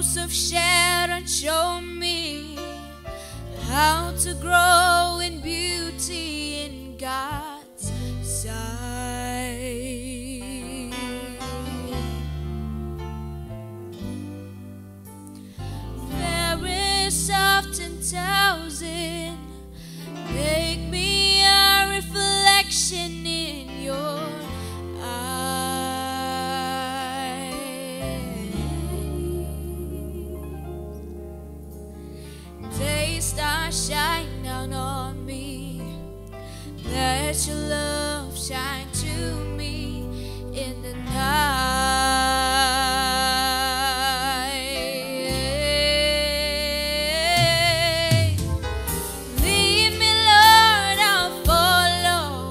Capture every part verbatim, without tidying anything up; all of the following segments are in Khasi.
Rose of Sharon, show me how to grow in beauty in God's sight. Fairest of ten thousand, make me a reflection in your eyes. Day star, shine down on me. Let your love shine through me in the night. Lead me, Lord, I'll follow.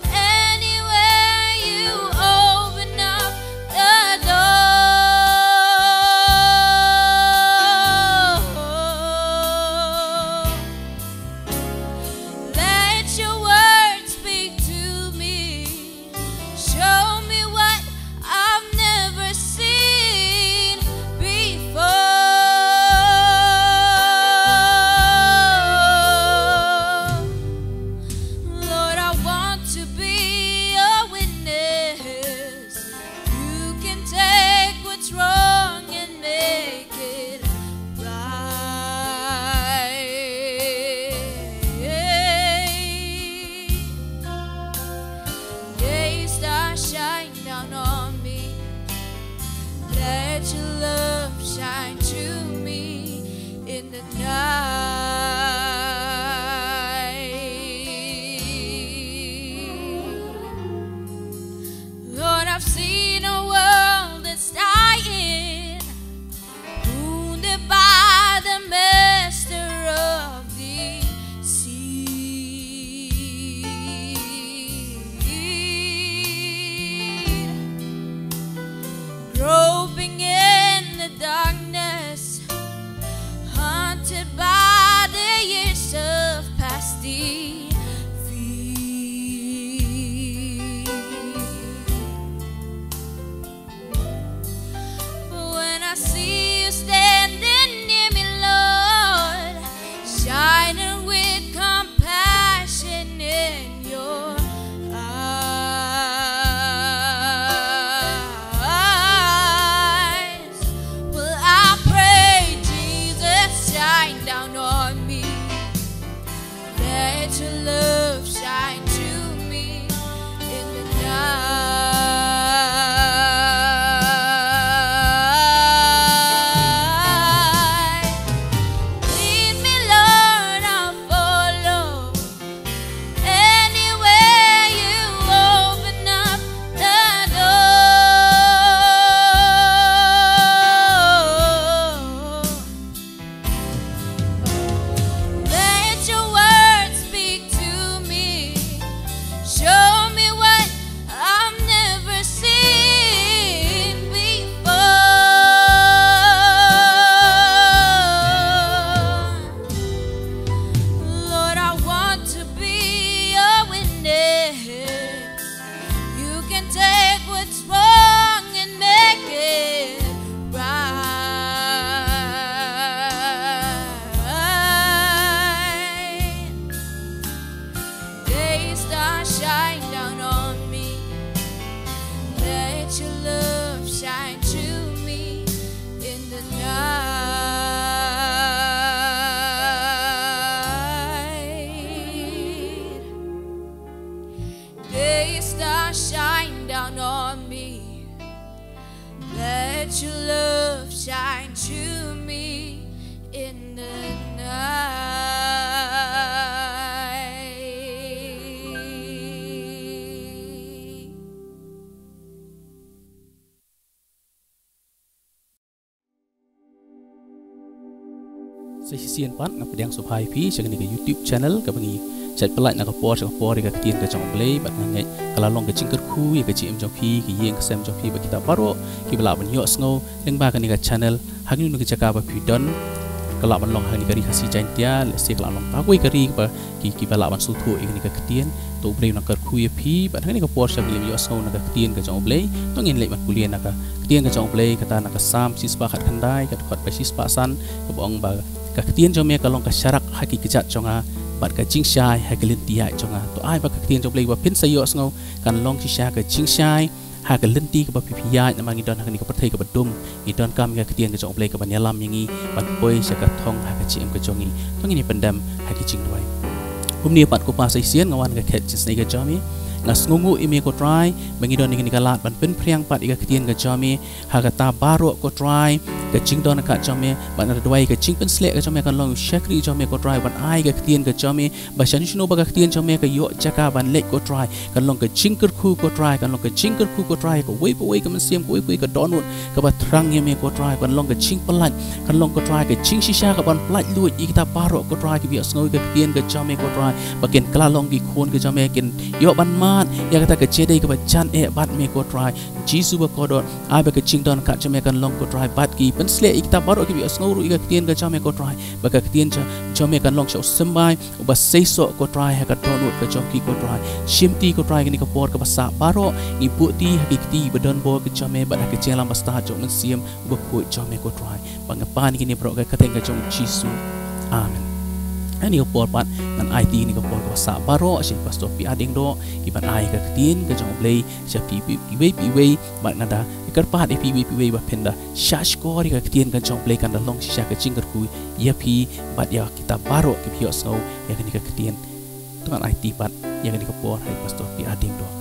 Anywhere you open up the door, let your word speak to me. Show me what I've never seen before. Lord, I want to be a witness. You can take what's wrong and make it right. Day star, shine down on me. Let your love shine through me in the night. Lord, I've seen a world that's dying, wounded by the master of deceit, groping in the darkness, haunted by the years of past defeat. When I see you standing near me, Lord, shining with compassion in your eyes, well, I pray, Jesus, shine down on me. Let your love shine through me in the night. Lead me, Lord, I'll follow. Anywhere you open up the door, let your word speak to me. Show me what I've never seen before. Lord, I want to be a witness. You can take what's wrong and make it right. Day star, shine down on me. Let your love shine through me in the night. Day star, shine down on me. Let your love shine through me in the night. Sa shisien pat nga pdiang sngewbha ïa phi sha kane ka YouTube channel kaba ngi shait pyllait na ka por sha ka por ïa ka ktien ka jong U Blei, bad nga ngeit ka la long ka jingkyrkhu ïa ka jingim jong phi, ka ïing ka sem jong phi bad kita baroh kiba lah ban ïohsngew lyngba kane ka channel ha kano kano ka jaka ba phi don. ka lah ban long ha kane ka ri Khasi Jaintia, lehse ka lah ban long kawei ka ri ba ki, kiba lah ban sngewthuh ïa kane ka ktien. To U Blei un nang kyrkhu ïa phi, bad ha kane ka por sha ngin ïohsngew na ka ktien ka jong U Blei, to ngin leit ban pule na ka ktien ka jong U Blei, kata na ka Salm shispah khatkhyndai, ka dkhot ba shispah san, kaba ong ba ka ktien jong me ka long ka sharak ha ki kjat jong nga, bad ka jingshai ha ki lynti ïaid jong nga. To ai ba ka ktien jong U Blei ba phin sa ïohsngew kan long shisha ka jingshai ha ka lynti kaba phi phi ïaid, namar ngi don ha kane ka pyrthei kaba dum, ngi donkam ïa ka ktien ka jong U Blei kaban ïalam ïa ngi ban poi sha ka thong ha ka jingim ka jong ngi. To ngin ïa pyndem ha ka jingduwai. Kumne pat ko Pa sa shisien, nga wan ha ka khet jingsnei ka jong me, nga sngewnguh ïa me ko Trai ba ngi don ïa kane ka lad ban pynphriang pat ïa ka ktien ka jong me ha kata baroh ko Trai, ka jingdon ka jong me, bad nga duwai ka jingpynsleh ka jong me kan long u shakri jong me ko Trai, ban ai ka ktien ka jong me ba shano shano ba ka ktien jong me ka ïoh jaka ban leit ko Trai, kan long ka jingkyrkhu ko Trai, kan long ka jingkyrkhu ko Trai, kawei pa wei ka mynsiem, kawei pa wei ka dohnud kaba thrang ïa me ko Trai, kan long ka jingpyllait, kan long ko Trai ka jingshisha kaban pyllait luid ïa kita baroh ko Trai kiba ïohsngew ïa ka ktien ka jong me ko Trai, ba kin kylla long ki khun ka jong me, kin ïoh ban mad ïa kata ka jingdei kaba jan eh bad me ko Trai. Jisu ba kordor, ai ba ka jingdon ka jong me kan long ko Trai, bad ki pynsleh ïa kita baroh kiba ïohsngew ruh ïa ka ktien ka jong me ko Trai, ba ka ktien ja-, jong me kan long sha u symbai uba seisoh ko Trai ha ka dohnud ka jong ki ko Trai. Shimti ko Trai kane ka por kaba sah baroh, ngi buh kti ha ki kti ba donbor ka jong me, bad ha ka jingïalam ba stad jong u Mynsiem Bakhuid jong me ko Trai. Ba ngi pan kine baroh ha ka kyrteng ka jong u Jisu. Amen. Ha kane ka por pat ngan aiti kane ka por kaba sah baroh sha i Pastor P R Diengdoh, kiban ai ka ktien ka jong U Blei sha phi, phi, phi, phi, phi, bad nga da kyrpad ïa phi, phi, phi, ba phin da shahshkor ïa ka ktien ka jong U Blei, kan da long shisha ka jingkyrkhu ïa phi bad ïa kita baroh kiba ïohsngew ïa kane ka ktien. To ngan aiti pat ïa kane ka por ha i Pastor P R Diengdoh.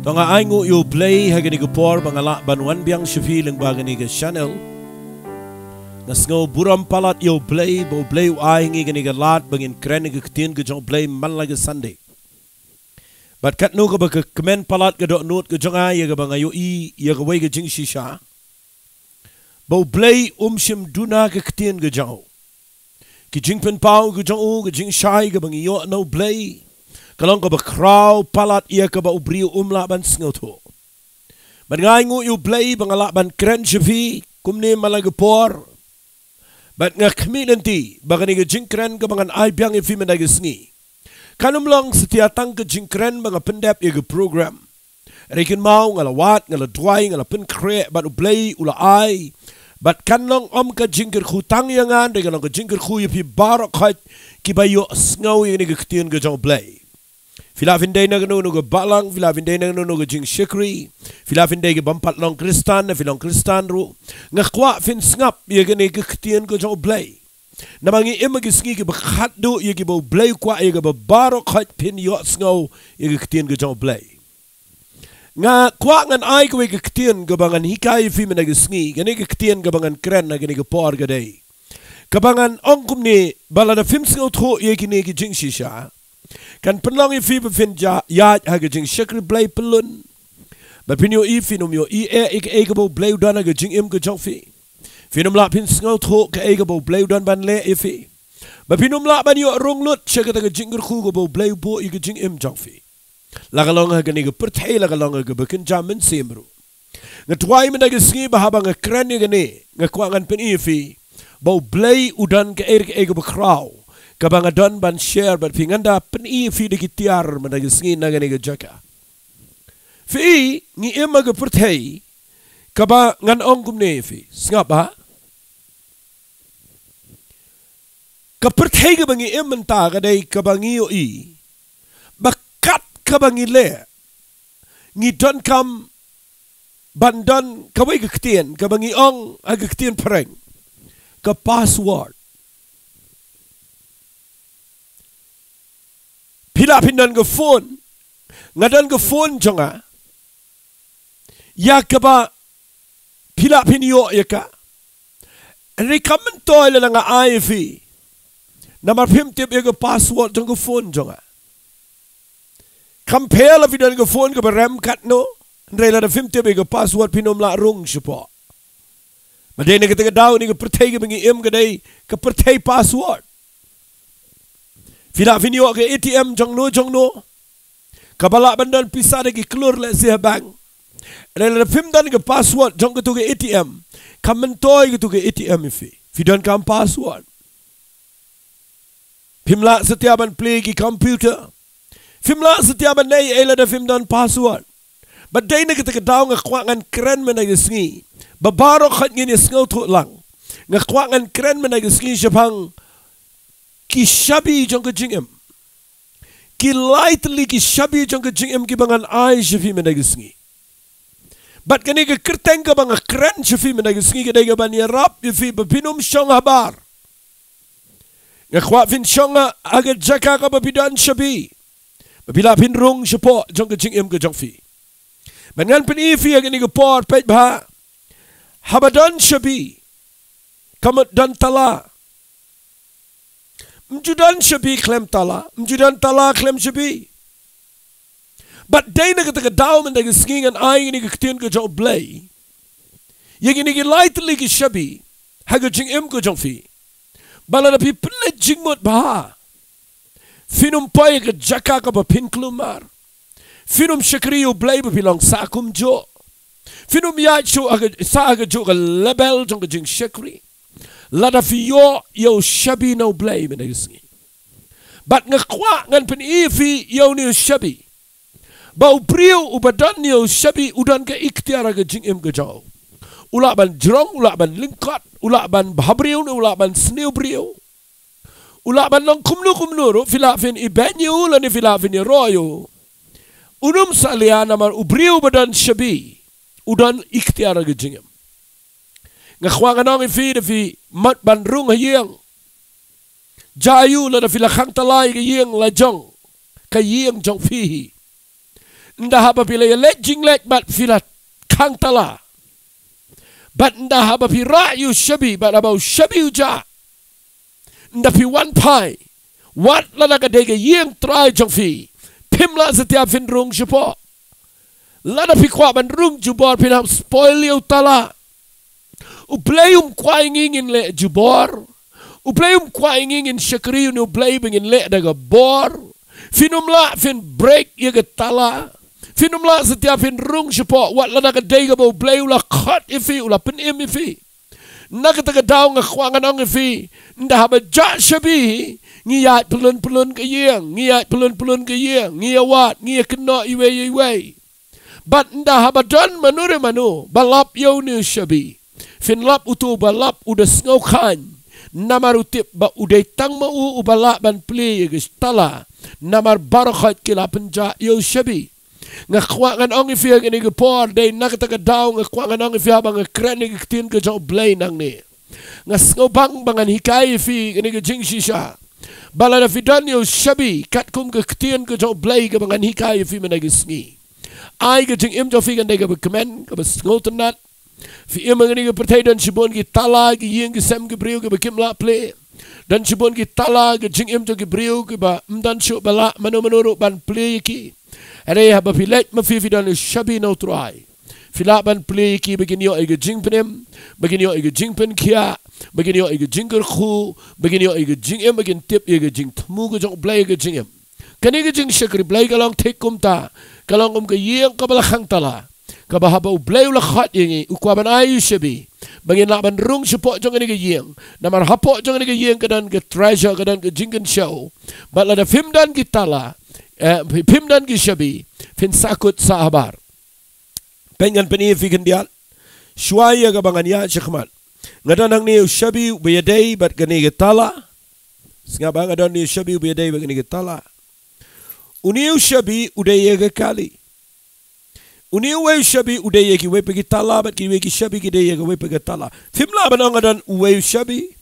To nga ainguh ïa U Blei ha kane ka por ba nga lah ban wan biang sha phi lyngba kane ka channel. Nga sngew burom palat ïa U Blei ba U Blei u ai ngi kane ka lad ba ngin kren ïa ka ktien ka jong U Blei man la ka Sunday. Bad katno kaba ka kmen palat ka dohnud ka jong nga ïa kaba nga ïohi ïa kawei ka jingshisha ba U Blei um shym duna ka ktien ka jong u. Ki jingpynpaw ka jong u, ka jingshai kaba ngi ïoh na U Blei, ka long kaba khraw palat ïa kaba u briew um lah ban sngewthuh. Bad nga ainguh ïa U Blei ba nga lah ban kren sha phi kumne man la ka por. Bad nga khmih lynti ba kane ka jingkren kaba ngan ai biang ïa phi mynta ka sngi kan ym long satia tang ka jingkren ba nga pyndep ïa ka program. Hynrei kynmaw, nga la wad, nga la duwai, nga la pynkhreh bad U Blei u la ai. Bad kan long ym ka jingkyrkhu tang ïa nga, hynrei kan long ka jingkyrkhu ïa phi baroh khoit kiba ïohsngew ïa kane ka ktien ka jong U Blei. Phi lah phin dei na kano kano ka balang, phi lah phin dei na kano kano ka jingshakri, phi lah phin dei ki bym pat long Khristan, ne phi long Khristan ruh, nga kwah phin sngap ïa kane ka ktien ka jong U Blei. Namar ngi im ha ki sngi kiba khatduh ïa kiba U Blei u kwah ïa kaba baroh khoit phin ïohsngew ïa ka ktien ka jong U Blei. Nga kwah ngan ai kawei ka ktien kaba ngan hikai ïa phi mynta ka sngi, kane ka ktien kaba ngan kren ha kane ka por ka dei kaba ngan ong kumne, ba lada phim sngewthuh ïa kine ki jingshisha, kan pynlong ïa phi ba phin ja-, ïaid ha ka jingshakri Blei pyllun. Ba phin ïohi phin ym ïohi eh ïa kaei kaba U Blei u don ha ka jingim ka jong phi. Phin ym lah phin sngewthuh kaei kaba U Blei u don ban leh ïa phi. Ba phin ym lah ban ïoh rung lut sha kata ka jingkyrkhu kaba U Blei u buh ïa ka jingim jong phi, la ka long ha kane ka pyrthei, la ka long ha kaba kynja mynsiem ruh. Nga duwai mynta ka sngi ba haba nga kren ïa kane, nga kwah ngan pyni ïa phi ba U Blei u don kaei re kaei kaba khraw kaba nga don ban share bad phi. Ngan da pyni ïa phi da ki tiar mynta ka sngi na kane ka jaka. Phi, ngi im ha ka pyrthei kaba ngan ong kumne ïa phi. Sngap, ha? Ka pyrthei kaba ngi im mynta ka dei kaba ngi ïohi ba kat kaba ngi leh, ngi donkam ban don kawei ka ktien kaba ngi ong ha ka ktien phareng, ka password. Phi lah phin don ka phone, nga don ka phone jong nga, ïa kaba phi lah phin ïoh ïa ka. Hynrei kam myntoi lada nga ai ïa phi, namar phim tip ïa ka password jong ka phone jong nga. Kam pher la phi don ka phone kaba rem katno, hynrei lada phim tip ïa ka password phin ym lah rung shapoh. Ba dei na kata ka daw kane ka pyrthei kaba ngi im ka dei ka pyrthei password. Phi lah phin ïoh ka A T M jongno jongno kaba lah ban don pisa da ki klur lehse ha bank. Hynrei lada phim don ka password jong katu ka A T M, kam myntoi katu ka A T M ïa phi. Phi donkam password. Phim lah satia ban plie ki computer. Phim lah satia ban leh ei ei lada phim don password. Bad dei na kata ka daw nga kwah ngan kren mynta ka sngi, ba baroh khoit ngin ïa sngewthuh lang. Nga kwah ngan kren mynta ka sngi shaphang ki shabi jong ka jingim. Ki lai tylli ki shabi jong ka jingim kiba ngan ai sha phi mynta ka sngi. Bad kane ka kyrteng kaba nga kren sha phi mynta ka sngi ka dei kaban ïarap ïa phi ba phin ym shong habar. Nga kwah phin shong ha ka jaka kaba phi don shabi, ba phi lah phin rung shapoh jong ka jingim ka jong phi. Bad ngan pyni ïa phi ha kane ka por, peit bha. Haba don shabi, ka mut don tala. Ym ju don shabi khlem tala, ym ju don tala khlem shabi. Bad dei na kata ka daw mynta ka sngi ngan ai ïa kane ka ktien ka jong U Blei ïa kine ki lai tylli ki shabi ha ka jingim ka jong phi, ba lada phi pynleit jingmut bha, phin ym poi ha ka jaka kaba pynkulmar. Phin ym shakri ïa U Blei ba phi long sah kumjuh. Phin ym ïaid shuh ha ka, sah ha kajuh ka level jong ka jingshakri lada phi ïoh ïa u shabi na U Blei mynta ka sngi. Bad nga kwah ngan pyni ïa phi ïa une u shabi, ba u briew uba don ïa u shabi u don ka iktiar ha ka jingim ka jong u. U lah ban jrong, u lah ban lyngkot, u lah ban bhabriew ne u lah ban sniew briew. U lah ban long kumno kumno ruh, phi lah phin ibeiñ ïa u lane phi lah phin ïaroh ïa u. Un ym salia namar u briew ba don shabi u don iktiar ha ka jingim. Nga kwah ngan ong ïa phi, da phi mut ban rung ha ïing, jia ïa u lada phi la khang tala ïa ka ïing la jong, ka ïing jong phi hi. Ynda haba phi la ïaleit jingleit bad phi la khang tala, bad ynda haba phi rah ïa u shabi bad haba u shabi u jah, ynda phi wan phai, wat lada ka dei ka ïing trai jong phi, phim lah satia phin rung shapoh. Lada phi kwah ban rung jubor phin hap spoil ïa u tala. U Blei um kwah ïa ngi ngin leh jubor. U Blei um kwah ïa ngi ngin shakri ïa une U Blei ba ngin leh da ka bor. Phin ym lah phin break ïa ka tala. Phin ym lah satia phin rung shapoh wat lada ka dei kaba U Blei u la khot ïa phi, u la pynim ïa phi. Na kata ka daw nga kwah ngan ong ïa phi, ynda haba jah shabi, ngi ïaid pyllun pyllun ka ïing, ngi ïaid pyllun pyllun ka ïing, ngi ïawad, ngi ïakynnoh iwei ïa iwei. Bad ynda haba don mano re mano ba lap ïa une u shabi, phin lap uto uba lap u da sngewkhlaiñ, namar u tip ba u dei tang ma u uba lah ban plie ïa ka tala, namar baroh khoit ki la pynjah ïa u shabi. Nga kwah ngan ong ïa phi ha kane ka por, dei na kata ka daw nga kwah ngan ong ïa phi haba nga kren ïa ka ktien ka jong U Blei nangne. Nga sngewbang ba ngan hikai ïa phi kane ka jingshisha, ba lada phi don ïa u shabi katkum ka ktien ka jong U Blei kaba ngan hikai ïa phi mynta ka sngi, ai ka jingim jong phi kan dei kaba kmen, kaba sngewtynnat. Phi im ha kane ka pyrthei, don shibun ki tala, ki ïing ki sem ki briew kiba kim lah plie. Don shibun ki tala, ki jingim jong ki briew kiba ym don shuh ba lah mano mano ruh ban plie ïa ki. Hynrei haba phi leit ma phi, phi don ïa u shabi na U Trai, phi lah ban plie ïa ki ba kin ïoh ïa ka jingpynim, ba kin ïoh ïa ka jingpynkhiah, ba kin ïoh ïa ka jingkyrkhu, ba kin ïoh ïa ka jingim, ba kin tip ïa ka jingthmu ka jong U Blei ha ka jingim. Kane ka jingshakri Blei ka long thik kumta, ka long kum ka ïing kaba la khang tala, kaba haba U Blei u la khot ïa ngi, u kwah ban ai ïa u shabi ba ngin lah ban rung shapoh jong kane ka ïing. Namar hapoh jong kane ka ïing ka don ka treasure, ka don ka jingkynshew. Bad lada phim don ki tala, eh, phim don ki shabi, phin sahkut sahhabar. Peit, ngan pyni ïa phi khyndiat shuwa ïa kaba ngan ïaid shakhmat. Nga don hangne u shabi uba ïadei bad kane ka tala. Sngap, nga don hangne u shabi uba ïadei bad kane ka tala. Une u shabi u dei ïa ka kali. Une uwei u shabi u dei ïa kiwei pat ki tala, bad kiwei ki shabi ki dei ïa kawei pat ka tala. Phim lah ban ong nga don uwei u shabi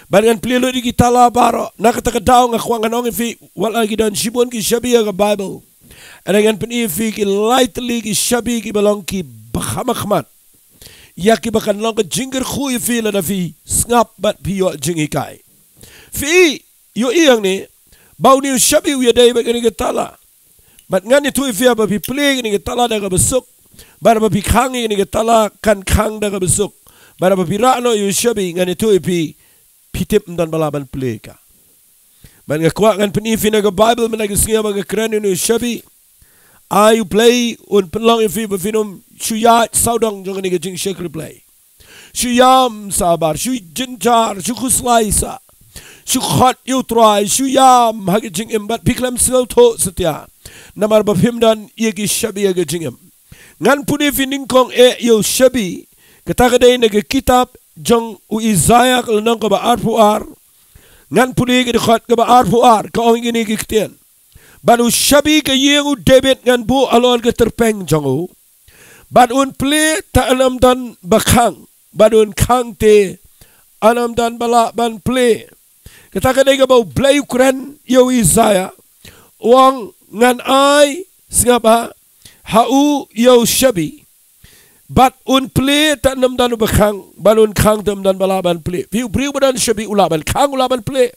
bad ngan plie lut ïa ki tala baroh. Na kata ka daw nga kwah ngan ong ïa phi, wat la ki don shibun ki shabi ha ka Baibl, hynrei ngan pyni ïa phi ki lai tylli ki shabi kiba long kiba kham hakhmat, ïa kiba kan long ka jingkyrkhu ïa phi lada phi sngap bad phi ïoh jinghikai. Phi ïohi hangne ba une u shabi u ïadei bad kane ka tala. Bad ngan ïathuh ïa phi, haba phi plie kane ka tala da kaba suk, bad haba phi khang ïa kane ka tala kan khang da kaba suk, bad haba phi rah noh ïa u shabi, ngan ïathuh ïa phi, phi tip ym don ba lah ban plie ïa ka. Bad nga kwah ngan pyni ïa phi na ka Baibl mynta ka sngi, haba nga kren ïa une u shabi, ai U Blei un pynlong ïa phi ba phin ym shu ïaid sawdong jong kane ka jingshakri Blei. Shu ïam sa bar, shu jynjar, shu khuslai sa. Shu khot ïa u Trai, shu ïam ha ka jingim bad phi khlem sngewthuh satia. Namar ba phim don ïa ki shabi ha ka jingim. Ngan pule ïa phi nyngkong eh ïa u shabi, kata ka dei na ka kitab jong u Isaiah ka lynnong kaba arphew ar. Ngan pule ka dkhot kaba arphew ar, ka ong ïa kine ki ktien. Bad u shabi ka ïing u David ngan buh halor ka tyrpeng jong u. Bad un plie te un ym don ba khang, bad un khang te un ym don ba lah ban plie. Kata ka dei kaba u Blei u kren ïa u Isaiah. U ong ngan ai, sngap ha, ha u ïa u shabi. Bad un plie te un ym don ba khang, bad un khang te un ym don ba lah ban plie. Phi u briew ba don shabi u lah ban khang, u lah ban plie.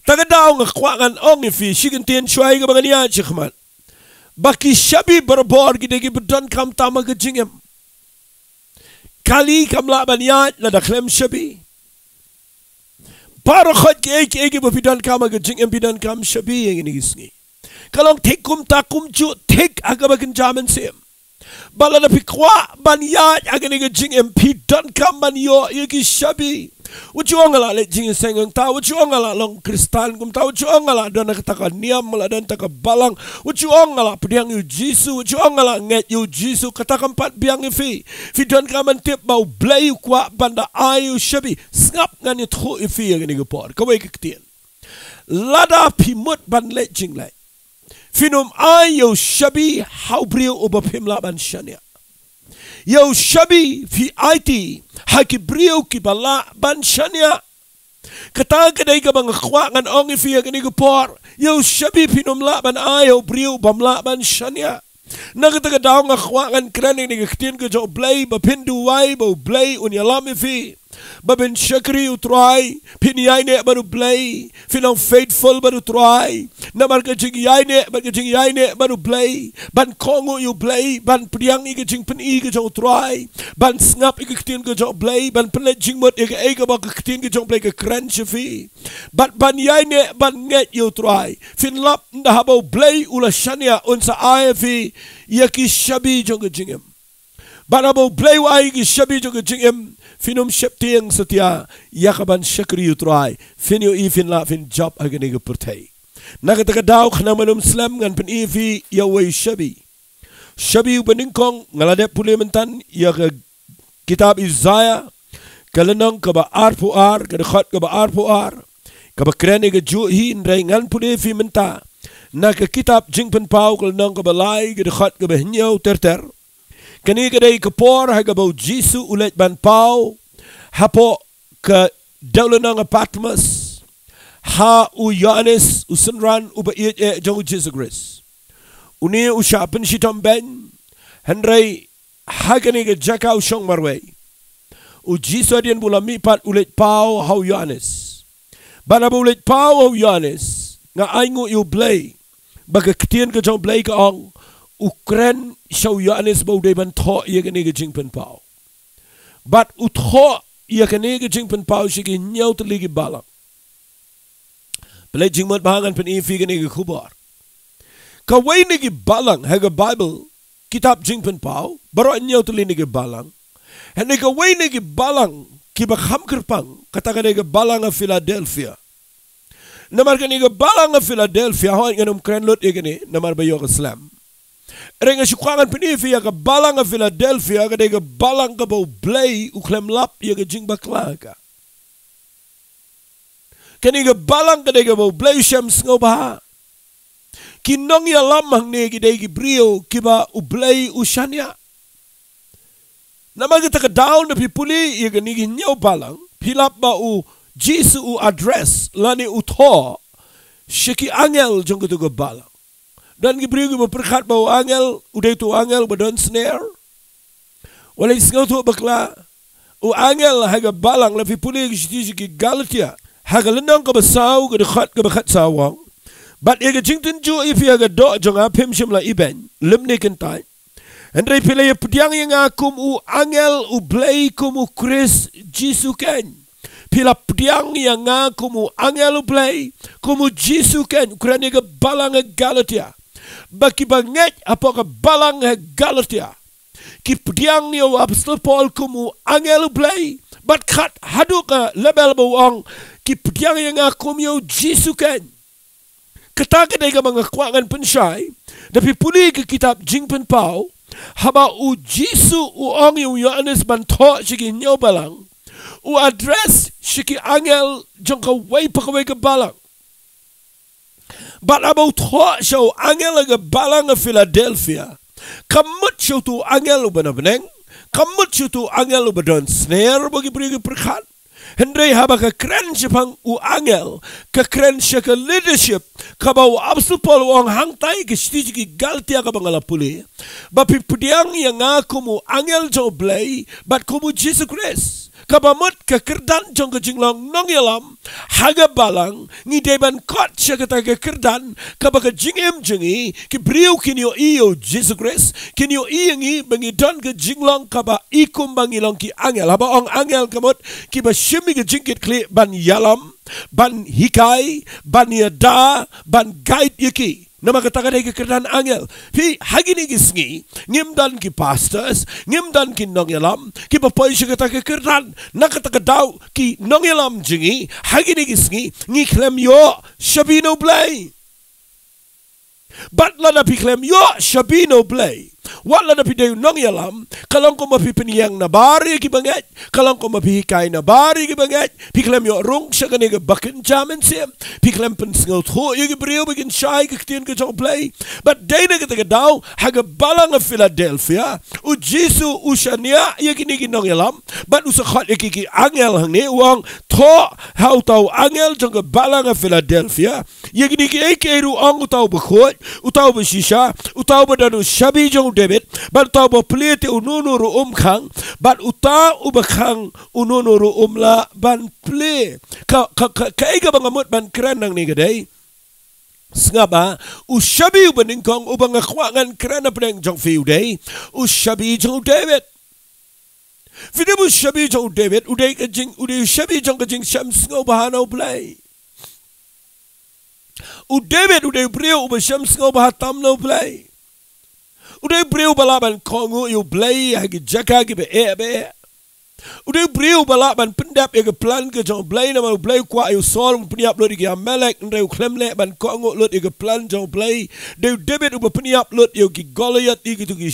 Ta ka daw nga kwah ngan ong ïa phi, shi kyntien shuwa ïa kaba ngan ïaid shakhmat. Ba ki shabi barabor ki dei kiba donkam tam ha ka jingim. Kali kam lah ban ïaid lada khlem shabi. Baroh khoit kiei kiei kiba phi donkam ha ka jingim phi donkam shabi ïa kine ki sngi. Ka long thik kumta kumjuh thik ha kaba kynja mynsiem. Ba lada phi kwah ban ïaid ha kane ka jingim phi donkam ban ïoh ïa ki shabi. Wat ju ong nga lah leit jingïaseng kumta, wat ju ong nga lah long Khristan kumta, wat ju ong nga lah don kata ka niam, nga lah don kata ka balang, wat ju ong nga lah pdiang ïa u Jisu, wat ju ong nga lah ngeit ïa u Jisu, kata kam pat biang ïa phi. Phi donkam ban tip ba u Blei u kwah ban da ai ïa u shabi. Sngap ngan ïathuh ïa phi ïa kane ka por. Kawei ka ktien. Lada phi mut ban leit jingleit, phin ym ai ïa u shabi ha u briew uba phim lah ban shaniah. Ïa u shabi phi aiti ha ki briew kiba lah ban shaniah. Kata ka dei kaba nga kwah ngan ong ïa phi ïa kane ka por. Ïa u shabi phin ym lah ban ai ha u briew bym lah ban shaniah. Na kata ka daw nga kwah ngan kren ïa kane ka ktien ka jong u Blei ba phin duwai ba u Blei un ïalam ïa phi. Ba phin shakri u Trai, phin ïaineh bad u Blei, phin long faithful bad u Trai. Namar ka jingïaineh bad ka jingïaineh bad u Blei, ban kohnguh ïa u Blei, ban pdiang ïa ka jingpyni ka jong u Trai, ban sngap ïa ka ktien ka jong u Blei, ban pynleit jingmut ïa kaei kaba ka ktien ka jong u Blei ka kren sha phi. Bad ban ïaineh ban ngeit ïa u Trai. Phin lap ynda haba u Blei u la shaniah un sa ai ïa phi ïa ki shabi jong ka jingim. Bad haba u Blei u ai ïa ki shabi jong ka jingim, phin ym sheptieng satia ïa ka ban shakri ïa u Trai. Phin ïohi phin lah phin jop ha kane ka pyrthei. Na kata ka daw khnang ban ym slem ngan pyni ïa phi ïa uwei u shabi. Shabi uba nyngkong nga la dep pule myntan ïa ka kitab Isaiah, ka lynnong kaba arphew ar, ka dkhot kaba arphew ar. Kaba kren ïa kajuh hi, hynrei ngan pule ïa phi mynta na ka kitab Jingpynpaw ka lynnong kaba lai, ka dkhot kaba hynñiew ter ter. Kane ka dei ka por ha kaba u Jisu u leit ban paw hapoh ka dewlynnong Patmos ha u Ïoannis u synran uba ïeit eh jong u Jisu Khrist. Une u shah pynshitom beiñ, hynrei ha kane ka jaka u shong marwei. U Jisu hadien ba u la mihpat u leit paw ha u Ïoannis. Bad haba u leit paw ha u Ïoannis, nga ainguh ïa u Blei ba ka ktien ka jong u Blei ka ong, u kren sha u Ïoannis ba u dei ban thoh ïa kane ka jingpynpaw. Bad u thoh ïa kane ka jingpynpaw sha ki hynñiew tylli ki balang. Pynleit jingmut ba ngan pyni ïa phi kane ka khubor. Kawei na ki balang ha ka Baibl, kitab Jingpynpaw, baroh hynñiew tylli na ki balang. Hynrei kawei na ki balang kiba kham kyrpang, kata ka dei ka balang ha Philadelphia. Namar kane ka balang ha Philadelphia, hooid ngan ym kren lut ïa kane namar ba ïoh ka slem. Hynrei nga shu kwah ngan pyni ïa phi ïa ka balang ha Philadelphia, ka dei ka balang kaba u Blei u khlem lap ïa ka jingbakla ka. Kane ka balang ka dei kaba u Blei u shem sngewbha. Ki nongïalam hangne ki dei ki briew kiba u Blei u shaniah. Namar kata ka daw ynda phi pule ïa kine ki hynñiew balang, phi lap ba u Jisu u address lane u thoh sha ki angel jong katu ka balang. Don ki briew kiba pyrkhat ba u angel u dei utu u angel ba don sner. Wat leit sngewthuh bakla. U angel ha ka balang, lada phi pule ïa ka shithi sha ki Galatia, ha ka lynnong kaba saw, ka dkhot kaba khatsaw u ong, bad ïa ka jingtynjuh ïa phi ha ka doh jong nga phim shym la ibeiñ lymne kyntait. Hynrei phi la ïa pdiang ïa nga kum u angel u Blei, kum u Khrist Jisu keiñ. Phi la pdiang ïa nga kum u angel u Blei, kum u Jisu keiñ. U kren ïa ka balang ha Galatia. ba kiba ngeit hapoh ka balang ha Galatia ki pdiang ïa u Apostol Paul kum u angel u Blei, bad kat haduh ka level ba u ong ki pdiang ïa nga kum ïa u Jisu keiñ. Kata ka dei kaba nga kwah ngan pynshai. Da phi pule ka kitab Jingpynpaw, haba u Jisu u ong ïa u Ïoannis ban thoh sha ki hynñiew balang, u address sha ki angel jong kawei pa kawei ka balang. Bad haba u thoh sha u angel ha ka balang ha Philadelphia, kam mut sha uto u angel uba na bneng, kam mut sha uto u angel uba don sner ba ki briew ki pyrkhat. Hynrei haba ka kren shaphang u angel, ka kren sha ka leadership kaba u Apostol Paul u ong hangtai ha ka shithi sha ki Galatia kaba nga la pule, ba phi pdiang ïa nga kum u angel jong u Blei bad kum u Jisu Khrist. Kaba mut ka kyrdan jong ka jinglong nongïalam ha ka balang, ngi dei ban kot sha kata ka kyrdan, kaba ka jingim jong ngi, ki briew kin ïohi ïa u Jisu Khrist, kin ïohi ïa ngi ba ngi don ka jinglong kaba i kumba ngi long ki angel. Haba ong angel ka mut kiba shim ïa ka jingkitkhlieh ban ïalam, ban hikai, ban ïada, ban guide ïa ki. Namar kata ka dei ka kyrdan angel. Phi, ha kine ki sngi ngim don ki pastors, ngim don ki nongïalam kiba poi sha kata ka kyrdan. Na kata ka daw ki nongïalam jong ngi ha kine ki sngi ngi khlem ïoh shabi na u Blei. Bad lada phi khlem ïoh shabi na u Blei, wat lada phi dei u nongïalam, ka long kumba phi pynïeng nabar ïa kiba ngeit, ka long kumba phi hikai nabar ïa kiba ngeit, phi khlem ïoh rung sha kane kaba kynja mynsiem, phi khlem pynsngewthuh ïa ki briew ba kin shai ka ktien ka jong u Blei. Bad dei na kata ka daw ha ka balang ha Philadelphia, u Jisu u shaniah ïa kine ki nongïalam bad u sa khot ïa ki ki angel hangne, u ong, thoh ha uta u angel jong ka balang ha Philadelphia, ïa kine kiei kiei ruh ong uta u bakhuid, uta u bashisha, uta u ba don u shabi jong u David, bad uta u ba plie te uno uno ruh um khang, bad uta u ba khang uno uno ruh um lah ban plie. Ka, ka, ka, kaei kaba nga mut ban kren nangne ka dei, sngap ba u shabi u banyngkong uba nga kwah ngan kren hapdeng jong phi u dei u shabi jong u David. Phi tip, u shabi jong u David u dei ka jing, u dei u shabi jong ka jingshem sngewbha na u Blei. U David u dei u briew uba shem sngewbha tam na u Blei. U dei u briew uba lah ban kohnguh ïa u Blei ha ki jaka kiba eh ba eh. U dei u briew uba lah ban pyndep ïa ka plan ka jong u Blei, namar u Blei u kwah ïa u Saul ban pynïap lut ïa ki Amalek, hynrei u khlem leh ban kohnguh lut ïa ka plan jong u Blei. Dei u David uba pynïap lut ïa ki Goliath, ïa kito ki,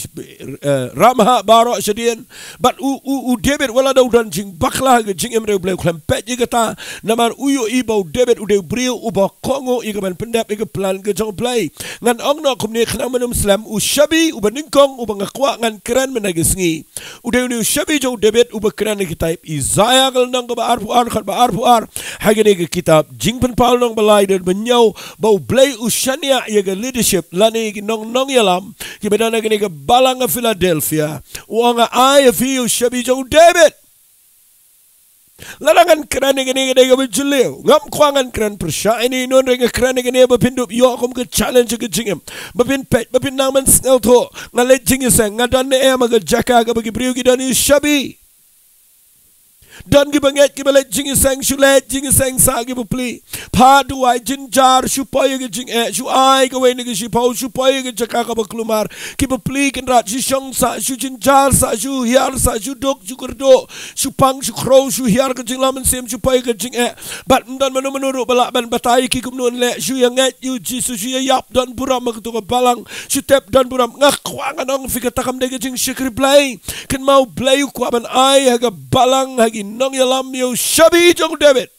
eh, ramhah baroh shadien. Bad u, u, u David, wat lada u don jingbakla ha ka jingim, hynrei u Blei u khlem peit ïa kata, namar u ïohi ba u David u dei u briew uba kohnguh ïa kaban pyndep ïa ka plan ka jong u Blei. Ngan ong noh kumne, khnang ban ym slem, u shabi u banyngkong uba nga kwah ngan kren mynta ka sngi u dei une u shabi jong u David uba kren ha kitab Isaiah ka lynnong kaba arphew ar, khat ba arphew ar, ha kane ka kitab Jingpynpaw lynnong ba lai, dkhot ba hynñiew, ba u Blei u shaniah ïa ka leadership lane ki nong, nongïalam kiba don ha kane ka balang ha Philadelphia. U ong, nga ai ïa phi ïa u shabi jong u David. Lada ngan kren ïa kane ka dei kaba jylliew, ngam kwah ngan kren pyrshah ïa ine i nongrwai, nga kren ïa kane ba phin dup ïoh kum ka challenge ha ka jingim, ba phin peit, ba phin nang ban sngewthuh. Nga leit jingïaseng, nga don ne em ha ka jaka kaba ki briew ki don ïa u shabi? Don kiba ngeit kiba leit jingïaseng, shu leit jingïaseng sah ki bapli. Phah duwai, jynjar, shu poi ïa ka jingeh, shu ai kawei na ka shiphew, shu poi ïa ka jaka kaba kulmar. Ki bapli kynrad shu shong sah, shu jynjar sah, shu hiar sah, shu duk, shu kyrduh, shu pang, shu khrew, shu hiar ka jingïalam mynsiem, shu poi ïa ka jingeh. Bad ym don mano mano ruh ba lah ban batai ïa ki kumno yn leh, shu ïa ngeit ïa u Jisu, shu ïa ïap, don burom ha kato ka balang, shu tep, don burom. Nga kwah ngan ong ïa phi, kata kam dei ka jingshakri Blei. Kynmaw, u Blei u kwah ban ai ha ka balang, ha ki nongïalam, ïa u shabi jong u David.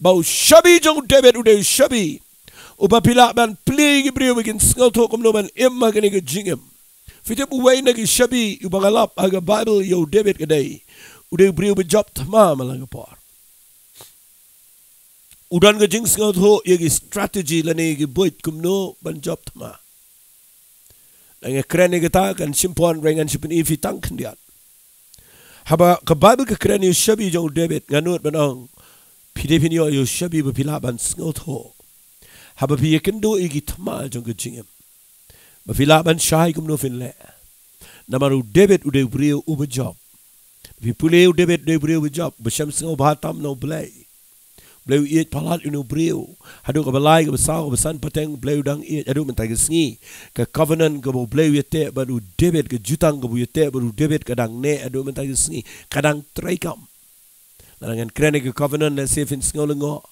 Ba u shabi jong u David u dei u shabi uba phi lah ban plie ïa ki briew ba kin sngewthuh kumno ban im ha kane ka jingim. Phi tip, uwei na ki shabi uba nga lap ha ka Baibl ïa u David ka dei, u dei u briew uba jop thma man la ka por. U don ka jingsngewthuh ïa ki strategy lane ïa ki buit kumno ban jop thma. Nga kren ïa kata kan shim pon, hynrei ngan shu pyni ïa phi tang khyndiat. Haba ka Baibl ka kren ïa u shabi jong u David, nga nud ban ong, phi dei phin ïoh ïa u shabi ba phi lah ban sngewthuh. Haba phi ïakynduh ïa ki thma jong ka jingim, ba phi lah ban shai kumno phin leh. Namar u David u dei u briew uba jop. Phi pule, u David u dei u briew uba jop, ba shem sngewbha tam na u Blei. Blei u ïeit palat ïa une u briew. Haduh kaba lai, kaba saw, kaba san pateng, Blei u dang ïeit haduh mynta ka sngi. Ka covenant kaba u Blei u ïateh bad u David, ka jutang kaba u ïateh bad u David ka dang neh haduh mynta ka sngi. Ka dang treikam. Lada ngan kren ïa ka covenant, lehse phin sngew lyngngoh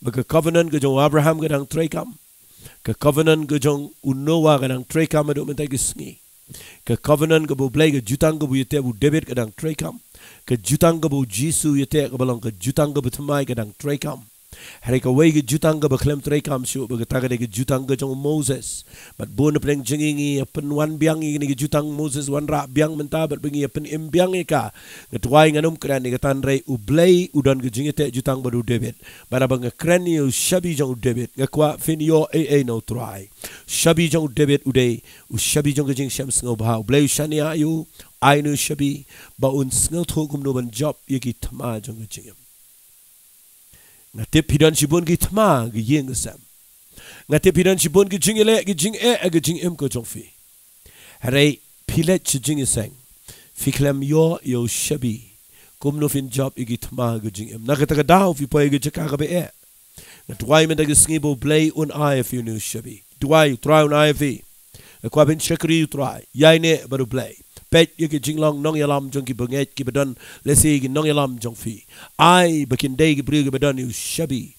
ba ka covenant ka jong u Abraham ka dang treikam. Ka covenant ka jong u Noah ka dang treikam haduh mynta ka sngi. Ka covenant kaba u Blei, ka jutang kaba u ïateh bad u David ka dang treikam. Ka jutang kaba u Jisu u ïateh kaba long ka jutang kaba thymmai ka dang treikam. Hynrei kawei ka jutang kaba khlem treikam shuh, ba kata ka dei ka jutang ka jong u Moses. Bad bun na pdeng jong ngi ngi ïa pynwan biang ïa kane ka jutang u Moses wanrah biang mynta, bad ba ngi ïa pynim biang ïa ka. Nga duwai ngan ym kren ïa kata, hynrei u Blei u don ka jingïateh jutang bad u David. Bad haba nga kren ïa u shabi jong u David, nga kwah phin ïoh ei ei na u Trai. Shabi jong u David u dei u shabi jong ka jingshem sngewbha. U Blei u shaniah ïa u, ai ïa u shabi, ba un sngewthuh kumno ban jop ïa ki thma jong ka jingim. Nga tip phi don shibun ki thma, ki ïing ki sem. Nga tip phi don shibun ki jingïaleh, ki jingeh, ki jingim ka jong phi. Hynrei phi leit sha jingïaseng, phi khlem ïoh ïa u shabi kumno phin jop ïa ki thma ka jingim. Na kata ka daw phi poi ha ka jaka kaba eh. Nga duwai mynta ka sngi ba u Blei un ai ïa phi une u shabi. Duwai u Trai un ai ïa phi. Nga kwah phin shakri ïa u Trai, ïaineh bad u Blei. Peit ïa ki jinglong nongïalam jong ki bangeit kiba don, lehse ki nongïalam jong phi. Ai ba kin dei ki briew kiba don ïa u shabi,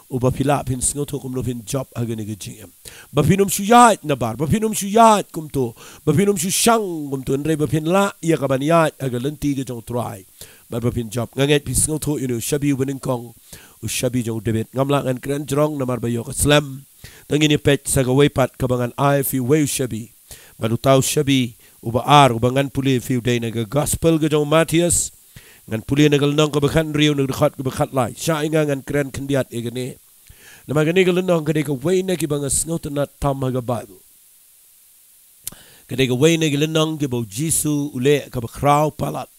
uba phi lah phin sngewthuh kumno phin jop ha kane ka jingim. Ba phin ym shu ïaid nabar, ba phin ym shu ïaid kumto, ba phin ym shu shang kumto, hynrei ba phin lah ïa ka ban ïaid ha ka lynti ka jong u Trai. Bad ba phin jop. Nga ngeit phi sngewthuh ïa une u shabi uba nyngkong, u shabi jong u David. Ngam lah ngan kren jrong namar ba ïoh ka slem. Tang ngin ïa peit sa kawei pat kaba ngan ai ïa phi, uwei u shabi. Bad uta u shabi uba ar uba ngan pule ïa phi u dei na ka Gospel ka jong u Mathaios. Ngan pule na ka lynnong kaba khathynriew, na ka dkhot kaba khatlai. Shah ïa nga ngan kren khyndiat ïa kane. Namar kane ka lynnong ka dei kawei na kiba nga sngewtynnat tam ha ka Baibl. Ka dei kawei na ki lynnong kiba u Jisu u leh kaba khraw palat.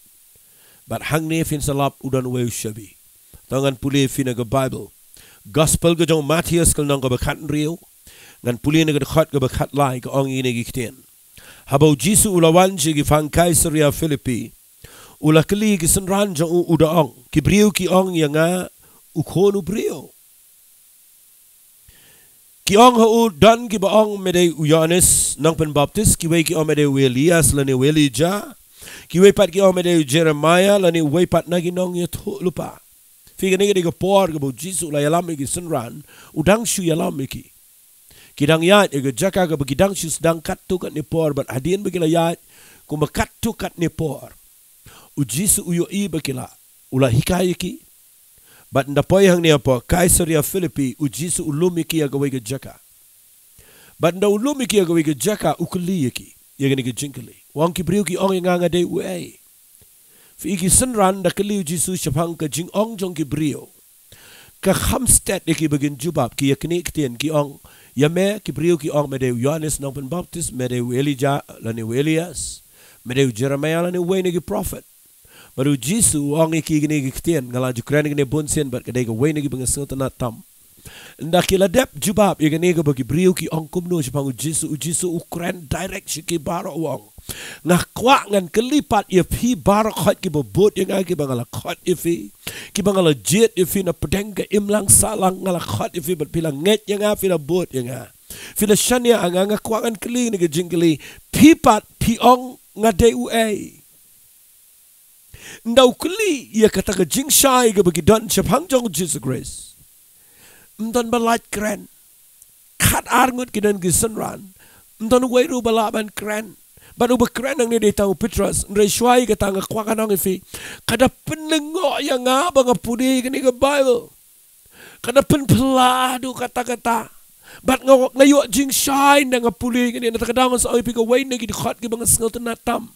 Bad hangne phin sa lap u don uwei u shabi. To ngan pule ïa phi na ka Baibl. Gospel ka jong u Mathaios ka lynnong kaba khathynriew. Ngan pule na ka dkhot kaba khatlai, ka ong ïa kine ki ktien. Haba u Jisu u la wan sha ki phang Kaisaria Philippi, u la kylli ki synran jong u, u da ong, ki briew ki ong ïa nga u khun u briew? Ki ong ha u, don kiba ong me dei u Ïoannis nongpynbaptis, kiwei ki ong me dei u Elias lane u Elijah, kiwei pat ki ong me dei u Jeremiah lane uwei pat na ki nongïathuhlypa. Phi, kane ka dei ka por kaba u Jisu u la ïalam ïa ki synran, u dang shu ïalam ïa ki. Ki dang ïaid ha ka jaka kaba ki dang shu sdang katto katne por, bad hadien ba ki la ïaid kumba katto katne por, u Jisu u ïohi ba ki la, u la hikai ïa ki. Bad ynda poi hangne hapoh Kaisaria Philippi, u Jisu u lum ïa ki ha kawei ka jaka. Bad ynda u lum ïa ki ha kawei ka jaka, u kylli ïa ki ïa kane ka jingkylli. U ong, ki briew ki ong ïa nga, nga dei uei? Phi, ki synran da kylli u Jisu shaphang ka jingong jong ki briew, ka kham stet ïa ki ba kin jubab. Ki ïa kine ki ktien, ki ong, ïa me ki briew ki ong me dei u Ïoannis nongpynbaptis, me dei u Elijah lane u Elias, me dei u Jeremiah lane uwei na ki prophet. Bad u Jisu u ong ïa ki kine ki ktien, nga la ju kren ïa kine bun sien bad ka dei kawei na kiba nga sngewtynnat tam. Ynda ki la dep jubab ïa kane kaba ki briew ki ong kumno shaphang u Jisu, u Jisu u kren direct sha ki baroh, u ong, nga kwah ngan kylli pat ïa phi baroh khoit kiba bud ïa nga, kiba nga la khot ïa phi, kiba nga la jied ïa phi na pdeng ka imlang sahlang, nga la khot ïa phi bad phi la ngeit ïa nga, phi la bud ïa nga, phi la shaniah ïa nga. Nga kwah ngan kylli kane ka jingkylli, phi pat phi ong nga dei uei? Ynda u kylli ïa kata ka jingshai kaba ki don shaphang jong u Jisu Khrist, ym don ba lait kren. Khatar ngut ki don ki synran, ym don uwei ruh ba lah ban kren. Bad uba kren hangne dei tang u Petros. Hynrei shuwa ïa kata nga kwah ngan ong ïa phi, ka da pynlyngngoh ïa nga ba nga pule ïa kane ka Baibl. Ka da pynphylla haduh katta katta. Bad nga, nga ïoh jingshai ynda nga pule ïa kane. Na kata ka daw ngan sa ong ïa phi, kawei na ki dkhot kiba nga sngewtynnat tam.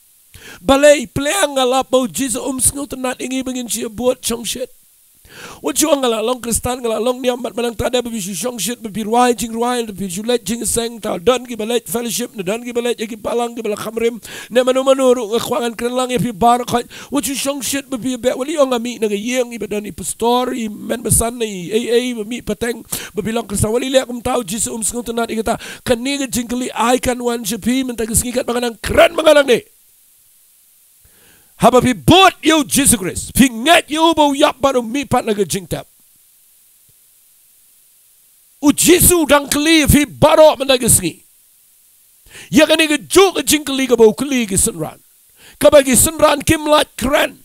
Balei? Pyrshang nga lap ba u Jisu um sngewtynnat ïa ngi ba ngin shu ïa bud shongshit. Wat shu ong nga la long Khristan, nga la long niam, bad mynta da ba phi shu shongshit, ba phi rwai jingrwai, ba phi shu leit jingïaseng, te don kiba leit fellowship, ne don kiba leit ïa ki balang kiba la kham rim, ne mano mano ruh, nga kwah ngan kren lang ïa phi baroh khoit. Wat shu shongshit ba phi beh, wat lei ong nga mih na ka ïing iba don i pastor, i men basan, i ei ei, ba mih pateng, ba phi long Khristan. Wat lei leh kumta, u Jisu um sngewtynnat ïa kata. Kane ka jingkylli ai kan wan sha phi mynta ka sngi katba nga nang kren ma nga nangne. Haba phi bud ïa u Jisu Khrist, phi ngeit ïa u ba u ïap bad u mihpat na ka jingtep, U Jisu u dang kylli ïa phi baroh mynta ka sngi. Ïa kane kajuh ka jingkylli kaba u kylli ki synran, kaba ki synran kim lah kren.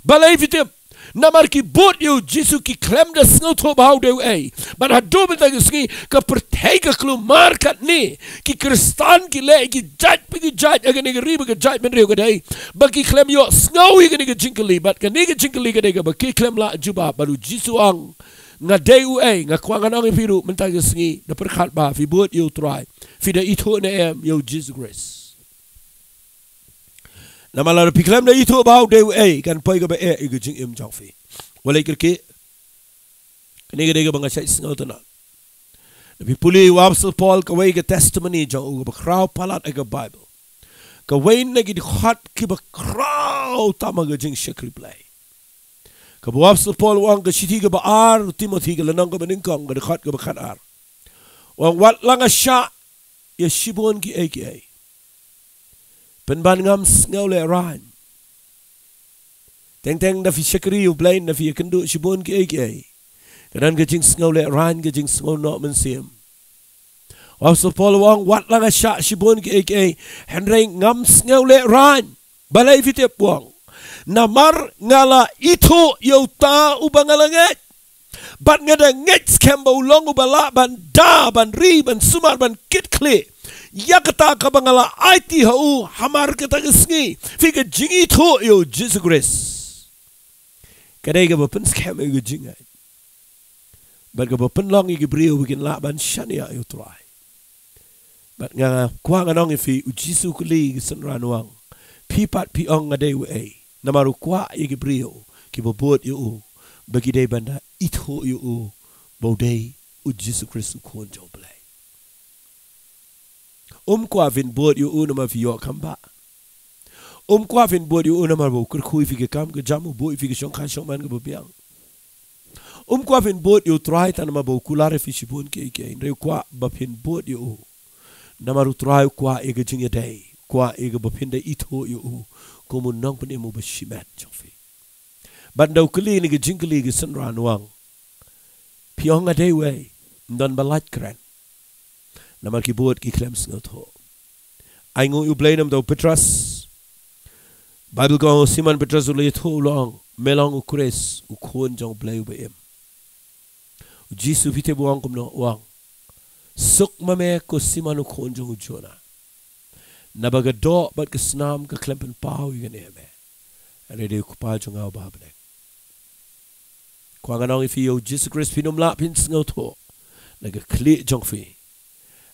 Balei phi tip? Namar ki bud ïa u Jisu, ki khlem da sngewthuh ba u dei uei. Bad haduh mynta ka sngi, ka pyrthei ka kulmar katne. Ki Khristan ki leh ki jait pa ki jait ha kane ka ri bad ka jaitbynriew ka dei ba ki khlem ïohsngew ïa kane ka jingkylli. Bad kane ka jingkylli ka dei kaba ki khlem lah jubab. Bad u Jisu u ong, nga dei uei? Nga kwah ngan ong ïa phi ruh mynta ka sngi, da pyrkhat ba phi bud ïa u Trai, phi da ithuh ne em ïa u Jisu Khrist? Namar lada phi khlem da ithuh ba u dei uei, kan poi kaba eh ïa ka jingim jong phi. Wat leit kyrkieh. Kane ka dei kaba nga shait sngewtynnat. Lada phi pule ïa u Apostol Paul, kawei ka testimony jong u kaba khraw palat ha ka Baibl. Kawei na ki dkhot kiba khraw tam ha ka jingshakri Blei. Kaba u Apostol Paul u ong, ka shithi kaba ar u Timothi, ka lynnong kaba nyngkong, ka dkhot kaba khatar. U ong, wat la nga shah ïa shibun kiei kiei, pynban ngam sngewlehraiñ. Teng teng da phi shakri ïa u Blei, da phi ïakynduh shibun kiei kiei, ka don ka jingsngewlehraiñ, ka jingsngew noh mynsiem. U Apostol Paul u ong, wat la nga shah shibun kiei kiei, hynrei ngam sngewlehraiñ. Balei phi tip? U ong, namar nga la ithuh ïa uta uba nga la ngeit. Bad nga da ngeit skhem ba u long uba lah ban da, ban ri, ban sumar, ban kitkhlieh ïa kata kaba nga la aiti ha u hamar kata ka sngi. Phi, ka jingithuh ïa u Jisu Khrist ka dei kaba pynskhem ïa ka jingngeit, bad kaba pynlong ïa ki briew ba kin lah ban shaniah ïa u Trai. Bad nga kwah ngan ong ïa phi, u Jisu u kylli ki synran, u ong, phi pat phi ong nga dei uei? Namar u kwah ïa ki briew kiba bud ïa u ba ki dei ban da ithuh ïa u ba u dei u Jisu Khrist, u Khun jong u Blei. Um kwah phin bud ïa u namar phi ïoh kham bha. Um kwah phin bud ïa u namar ba u kyrkhu ïa phi ki kam ki jam, u buh ïa phi ki shongkha shongman kiba biang. Um kwah phin bud ïa u Trai tang namar ba u kular ïa phi shibun kiei kiei. Hynrei u kwah ba phin bud ïa u namar u Trai u kwah ïa ka jingïadei, u kwah ïa kaba phin da ithuh ïa u kum u nongpynim uba shimet jong phi. Bad ynda u kylli ïa kine ki jingkylli ki synran, u ong, phi ong nga dei uei? Ym don ba lait kren. Namar ki bud ki khlem sngewthuh. Ainguh ïa u Blei, namar u Petros, Baibl ka ong, u Simon Petros u la ïathuh, u la ong, me long u Khrist, u Khun jong u Blei uba im. U Jisu, phi tip u ong kumno? U ong, suk ma me ko Simon u khun jong u Jona. Naba ka doh bad ka snam ka khlem pynpaw ïa kane ha me, hynrei dei u Kpa jong nga uba ha bneng. Kwah ngan ong ïa phi, ïa u Jisu Khrist phin ym lah phin sngewthuh na ka khlieh jong phi.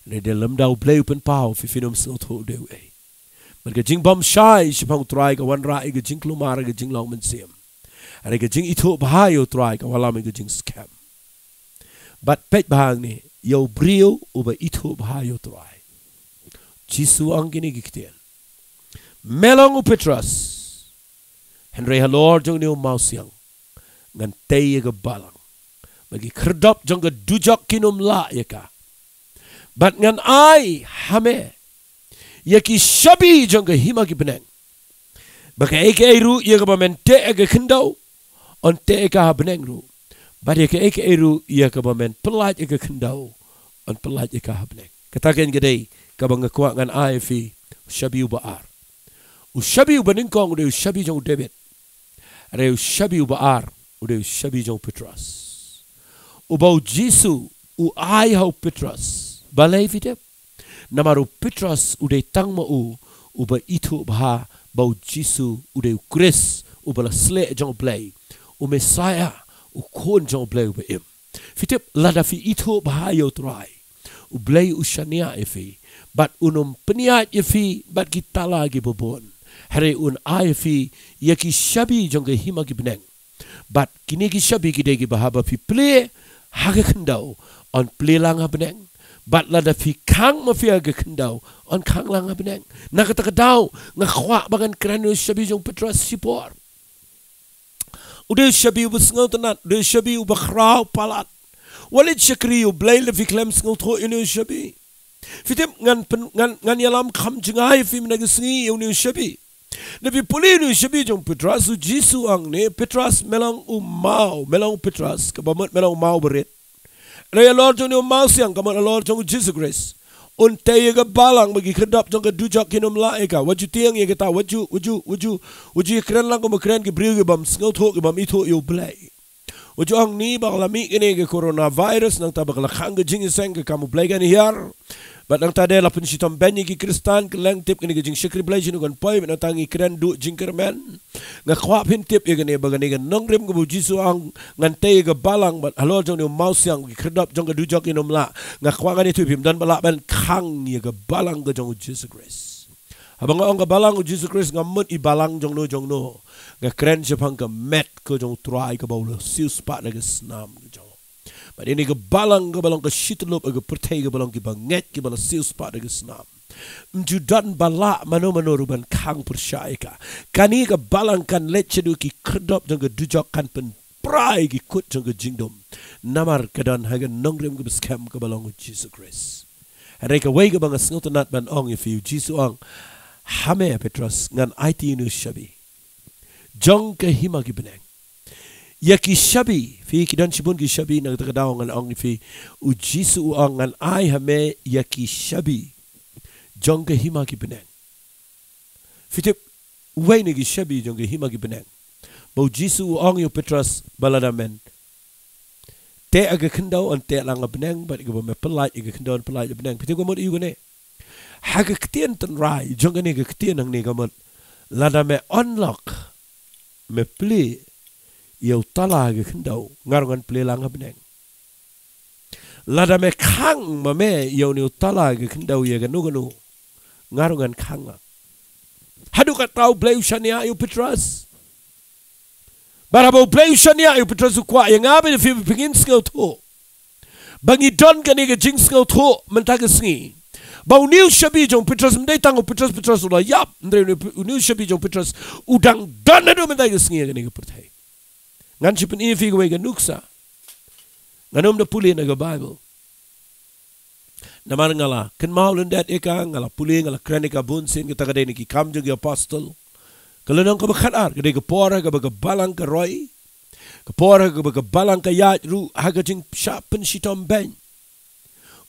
Hynrei dei lymda u Blei u pynpaw, phi phin ym sngewthuh u dei uei. Bad ka jingbymshai shaphang u Trai ka wanrah ïa ka jingkulmar, ka jinglong mynsiem. Hynrei ka jingithuh bha ïa u Trai ka wallam ïa ka jingskhem. Bad peit bha hangne, ïa u briew uba ithuh bha ïa u Trai, Jisu u ong kine ki ktien, me long u Petros, hynrei halor jong une u mawsiang ngan tei ïa ka balang, bad ki khyrdop jong ka dujok kin ym lah ïa ka. Bad ngan ai ha me ïa ki shabi jong ka hima ki bneng. Ba kaei kaei ruh ïa kaba men teh ha ka khyndew, yn teh ïa ka ha bneng ruh. Bad ïa kaei kaei ruh ïa kaba men pyllait ha ka khyndew, yn pyllait ïa ka ha bneng. Kata keiñ ka dei kaba nga kwah ngan ai ïa phi, u shabi uba ar. U shabi uba nyngkong u dei u shabi jong u David. Hynrei u shabi uba ar u dei u shabi jong u Petros, uba u Jisu u ai ha u Petros. Balei phi tip? Namar u Petros u dei tang ma u uba ithuh bha ba u Jisu u dei u Khrist, uba la sleh jong u Blei, u Messaïah, u Khun jong u Blei uba im. Phi tip, lada phi ithuh bha ïa u Trai, u Blei u shaniah ïa phi, bad un ym pynïaid ïa phi bad ki tala kiba bun. Hynrei un ai ïa phi ïa ki shabi jong ka hima ki bneng. Bad kine ki shabi ki dei kiba haba phi plie ha ka khyndew, yn plie lang ha bneng. Bad lada phi khang ma phi ha ka khyndew, yn khang lang ha bneng. Na kata ka daw nga kwah ba ngan kren ïa u shabi jong u Petros shipor. U dei u shabi uba sngewtynnat, u dei u shabi uba khraw palat. Wat leit shakri ïa u Blei lada phi khlem sngewthuh ïa une u shabi. Phi tip, ngan pyn-, ngan, ngan ïalam kham jngai ïa phi mynta ka sngi ïa une u shabi. Lada phi pule ïa une u shabi jong u Petros, u Jisu u ong ne, Petros, me long u maw, me long u Petros, kaba mut me long u maw barit. Hynrei halor jong une u mawsiang, ka mut halor jong u Jisu Khrist, un tei ïa ka balang, bad ki khyrdop jong ka dujok kin ym lah ïa ka. Wat ju tieng ïa kata, wat ju, wat ju, wat ju, wat ju ïakren lang kumba kren ki briew ki bym sngewthuh, ki bym ithuh ïa U Blei. Wat ju ong ni ba ka la mih kane ka coronavirus, nangta ba ka la khang ka jingïaseng, ka kam U Blei kan hiar. Bad nangta de la pynshitom beiñ ïa ki Khristan, kylleng tip kane ka jingshakri Blei shano kan poi, bad nangta ngi kren duh jingkyrmen. Nga kwah phin tip ïa kane, ba kane ka nongrim kaba U Jisu u ong, ngan tei ïa ka balang, bad halor jong une u mawsiang, ki khyrdop jong ka dujok kin ym lah. Nga kwah ngan ïathuh ïa phi, ym don ba lah ban khang ïa ka balang ka jong U Jisu Khrist. Haba nga ong ka balang U Jisu Khrist, ngam mut i balang jongno jongno. Nga kren shaphang ka met ka jong U Trai kaba u la siewspah da ka snam ka jong u. Bad ine ka balang kaba long ka shi tyllup ha ka pyrthei, kaba long kiba ngeit kiba la siewspah da ka snam. Ym ju don ba lah mano mano ruh ban khang pyrshah ïa ka. Kane ka balang kan leit shaduh ki khyrdop jong ka dujok, kan pynpra ïa ki kut jong ka jingdum. Namar ka don ha ka nongrim kaba skhem kaba long U Jisu Khrist. Hynrei kawei kaba nga sngewtynnat ban ong ïa phi, U Jisu u ong, ha me Petros ngan aiti ïa une u shabi jong ka hima ki bneng. Ïa ki shabi, phi, ki don shibun ki shabi, na kata ka daw ngan ong ïa phi, U Jisu u ong ngan ai ha me ïa ki shabi jong ka hima ki bneng. Phi tip, uwei na ki shabi jong ka hima ki bneng, ba U Jisu u ong ïa u Petros ba lada men teh ha ka khyndew yn teh lang ha bneng, bad kaba me pyllait ha ka khyndew yn pyllait ha bneng. Phi tip ka mut aïu kane? Ha ka ktien tynrai jong kane ka ktien hangne ka mut, lada me unlock, me plie ïa u tala ha ka khyndew, nga ruh ngan plie lang ha bneng. Lada me khang ma me ïa une u tala ha ka khyndew ïa kano kano, nga ruh ngan khang lang. Haduh katta U Blei u shaniah ïa u Petros. Bad haba U Blei u shaniah ïa u Petros u kwah ïa nga bad ïa phi ba phin sngewthuh ba ngi don kane ka jingsngewthuh mynta ka sngi, ba une u shabi jong u Petros ym dei tang u Petros, Petros u la ïap, hynrei une u shabi jong u Petros u dang don haduh mynta ka sngi ha kane ka pyrthei. Ngan shu pyni ïa phi kawei ka nuksa. Ngan ym da pule na ka Baibl. Namar nga la kynmaw lyndet ïa ka, nga la pule, nga la kren ïa ka bun sien, kata ka dei na Ki Kam jong ki Apostol, ka lynnong kaba khatar, ka dei ka por ha kaba ka balang ka roi, ka por ha kaba ka balang ka ïaid ruh ha ka jingshah pynshitom beiñ.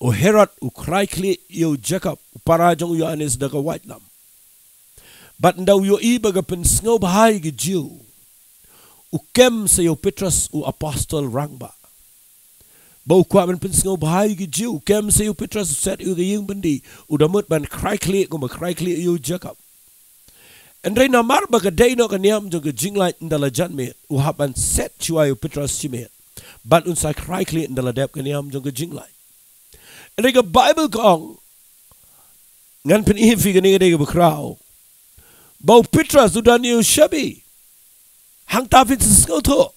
U Herod u khrai khlieh ïa u Jakob, u para jong u Ïohannes, da ka waitlam. Bad ynda u ïohi ba ka pynsngewbha ïa ki Jiw, u kem sa ïa u Petros u apostol rangbah. Ba u kwah ban pynsngewbha ïa ki Jiw, u kem sa ïa u Petros, u set ïa u ha ka ïing byndi, u da mut ban khrai khlieh kumba khrai khlieh ïa u Jakob. Hynrei namar ba ka dei noh ka niam jong ka jinglait, ynda la jan miet u hap ban set shuwa ïa u Petros shimet, bad un sa khrai khlieh ynda la dep ka niam jong ka jinglait. Hynrei ka Baibl ka ong, ngan pyni ïa phi kane ka dei kaba khraw, ba u Petros u don ïa u shabi. Hangta phin sa sngewthuh.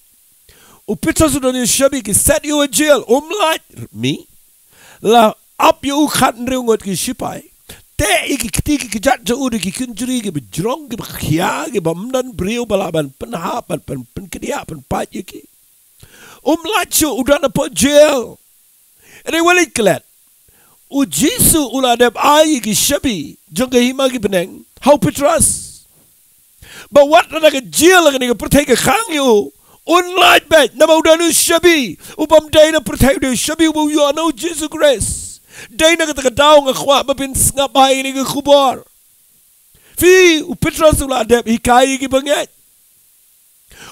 U Petros u don ïa u shabi, ki set ïa u ha jel, um lait, mi. La ap ïa u khathynriew ngut ki shipai. Teh ïa ki kti ki kjat jong u da ki kynjri kiba jrong, kiba khia, kiba ym don briew ba lah ban pynhap, ban pyn, pynkdiah, pynpait ïa ki. Um lait shuh, u don hapoh jel. Hynrei wat leit klet. U Jisu u la dep ai ïa ki shabi jong ka hima ki bneng ha u Petros. Ba wat lada ka jel ha kane ka pyrthei ka khang ïa u, un lait beit, namar u don u shabi uba ym dei na pyrthei, u dei u shabi uba u ïoh na u Jisu Khrist. Dei na kata ka daw nga kwah ba phin sngap bha ïa kane ka khubor. Phi, u Petros u la dep hikai ïa ki bangeit.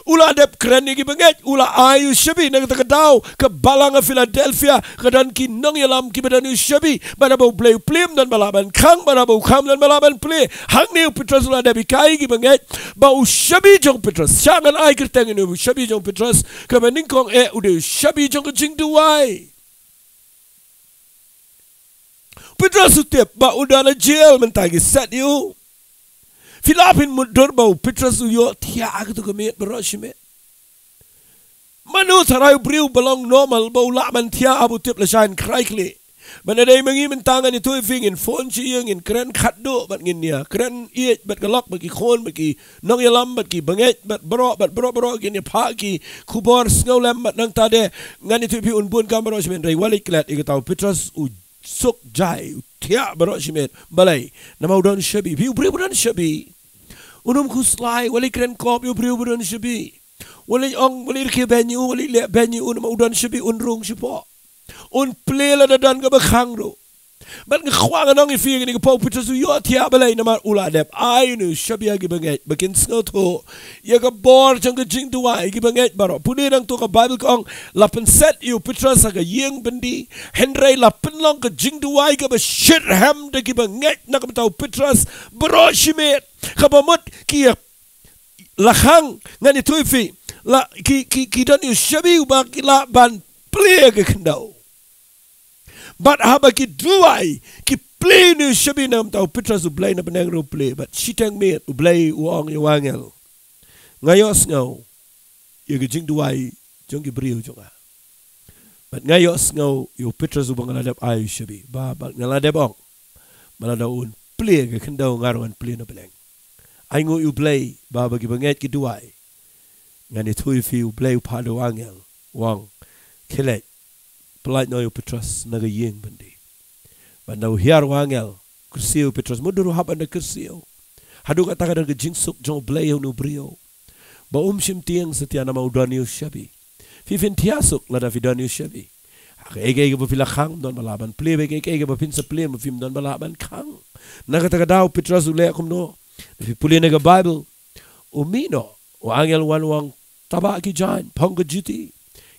U la dep kren ïa ki bangeit, u la ai u shabi. Na kata ka daw ka balang ha Philadelphia ka don ki nongïalam kiba don u shabi. Bad haba U Blei u plie ym don ba lah ban khang, bad haba u khang ym don ba lah ban plie. Hangne u Petros u la dep hikai ïa ki bangeit ba u shabi jong u Petros, sha ngan ai kyrteng ïa u shabi jong u Petros, kaba nyngkong eh u dei u shabi jong ka jingduwai. Petros u tip ba u don ha jel, mynta ki set ïa u. Phi lah phin mutdur ba u Petros u ïoh thiah ha kato ka miet baroh shi miet. Mano tharai u briew ba long normal ba u lah ban thiah haba u tip lashai yn khrai khlieh? Ban ïadei ma ngi mynta, ngan ïathuh ïa phi, ngin phone shi ïing, ngin kren khatduh, bad ngin ïa kren ïeit bad ka lok, bad ki khun, bad ki nongïalam, bad ki bangeit, bad baroh, bad baroh baroh, ngin ïa phah ki khubor sngewlem, bad nangta de ngan ïathuh ïa phi un bun kam baroh shi miet. Hynrei wat leit klet, ïa kata u Petros u suk jai, u thiah baroh shi miet. Balei? Namar u don shabi. Phi, u briew ba don shabi un ym khuslai. Wat leit kren kop ïa u briew ba don shabi. Wat leit ong, wat leit rkhie beiñ ïa u, wat leit leh beiñ ïa u, namar u don shabi, un rung shapoh. Un plie lada don kaba khang ruh. Bad nga kwah ngan ong ïa phi, kane ka pyrshah u ïohthiah balei, namar u la dep ai une u shabi ha ki bangeit ba kin sngewthuh ïa ka bor jong ka jingduwai. Ki bangeit baroh, pule nangta ka Baibl ka ong, la pynset ïa u Petros ha ka ïing byndi, hynrei la pynlong ka jingduwai kaba shitrhem da ki bangeit na ka bynta u Petros baroh shimet. Kaba mut ki ïa la khang, ngan ïathuh ïa phi, la ki, ki, ki don ïa u shabi uba ki lah ban plie ïa ka khyndew. Bad haba ki duwai, ki plie ïa une u shabi, namar u Petros, U Blei na bneng ruh u plie. Bad shiteng miet U Blei u ong ïa u angel, nga ïohsngew ïa ka jingduwai jong ki briew jong nga. Bad nga ïohsngew ïa u Petros uba nga la dep ai u shabi. Ba, ba nga la dep ong ba lada un plie ïa ka khyndew, nga ruh ngan plie na bneng. Ai nguh ïa U Blei ba, ba ki bangeit ki duwai. Ngan ïathuh ïa phi, U Blei u phah da u angel, u ong, khie leit, pyllait noh ïa u Petros na ka ïing byndi. Bad ynda u hiar u angel, kyrsiew ïa u Petros, mutdur u hap ban da kyrsiew. Haduh katta ka don ka jingsuk jong U Blei ïa une u briew ba um shim tieng satia namar u don ïa u shabi. Phi phin thiah suk lada phi don ïa u shabi. Ha kaei kaei kaba phi la khang, ym don ba lah ban plie, bad kaei kaei kaba phin sa plie, ma phim don ba lah ban khang. Na kata ka daw u Petros u leh kumno? Lada phi pule na ka Baibl, u mih noh, u angel u wan u ong, tabah ki jaiñ, phong ka juti.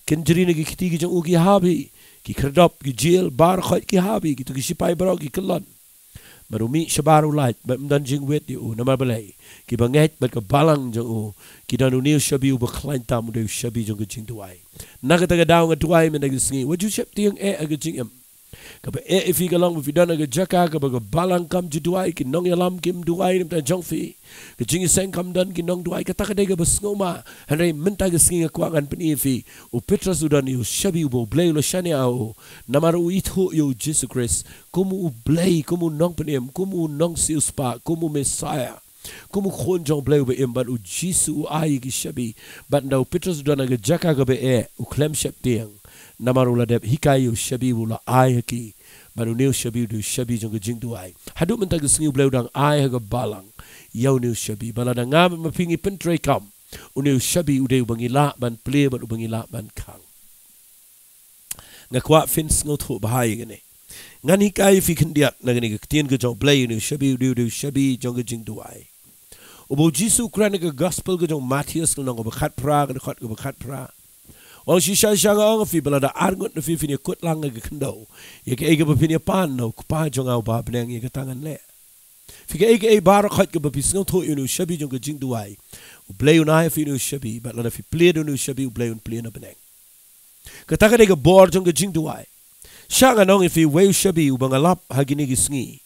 Kynjri na ki kti ki jong u ki hap hi, ki khyrdop, ki jel, bar khoit ki hap hi, kito ki shipai baroh ki kyllon. Bad u mih shabar u lait, bad ym don jingwit ïa u, namar balei? Ki bangeit bad ka balang jong u ki don une u shabi uba khlaiñ tam, u dei u shabi jong ka jingduwai. Na kata ka daw nga duwai mynta ka sngi, wat ju sheptieng eh ha ka jingim. Kaba eh ïa phi ka long ba phi don ha ka jaka kaba ka balang kam ju duwai, ki nongïalam kim duwai na ka bynta jong phi. Ka jingïaseng kam don ki nongduwai, kata ka dei kaba sngewma. Hynrei mynta ka sngi nga kwah ngan pyni ïa phi, u Petros u don ïa u shabi uba U Blei u la shaniah ïa u. Namar u ithuh ïa u Jisu Khrist kum u Blei, kum u Nongpynim, kum u Nongsiewspah, kum u Messaïah, kum u Khun jong U Blei uba im, bad u Jisu u ai ïa ki shabi. Bad ynda u Petros u don ha ka jaka kaba eh, u khlem sheptieng, namar u la dep hikai ïa u shabi uba u la ai ha ki. Bad une u shabi u dei u shabi jong ka jingduwai. Haduh mynta ka sngi U Blei u dang ai ha ka balang ïa une u shabi. Bad lada nga bad ma phi ngi pyntreikam, une u shabi u dei uba ngi lah ban plie bad uba ngi lah ban khang. Nga kwah phin sngewthuh bha ïa kane. Ngan hikai ïa phi khyndiat na kane ka ktien ka jong U Blei, une u shabi u dei u dei u shabi jong ka jingduwai. Uba u Jisu u kren ha ka gospel ka jong u Mathaios lynnong kaba khatphra, ka dkhot kaba khatphra. U ong, shisha shisha nga ong ïa phi ba lada arngut na phi phin ïakut lang ha ka khyndew, ïa kaei kaba phin ïapan na u Kpa jong nga uba ha bneng, ïa kata ngan leh. Phi, kaei kaei baroh khoit kaba phi sngewthuh ïa une u shabi jong ka jingduwai, U Blei un ai ïa phi une u shabi, bad lada phi plie da une u shabi U Blei un plie na bneng. Kata ka dei ka bor jong ka jingduwai. Sha ngan ong ïa phi uwei u shabi uba nga lap ha kine ki sngi.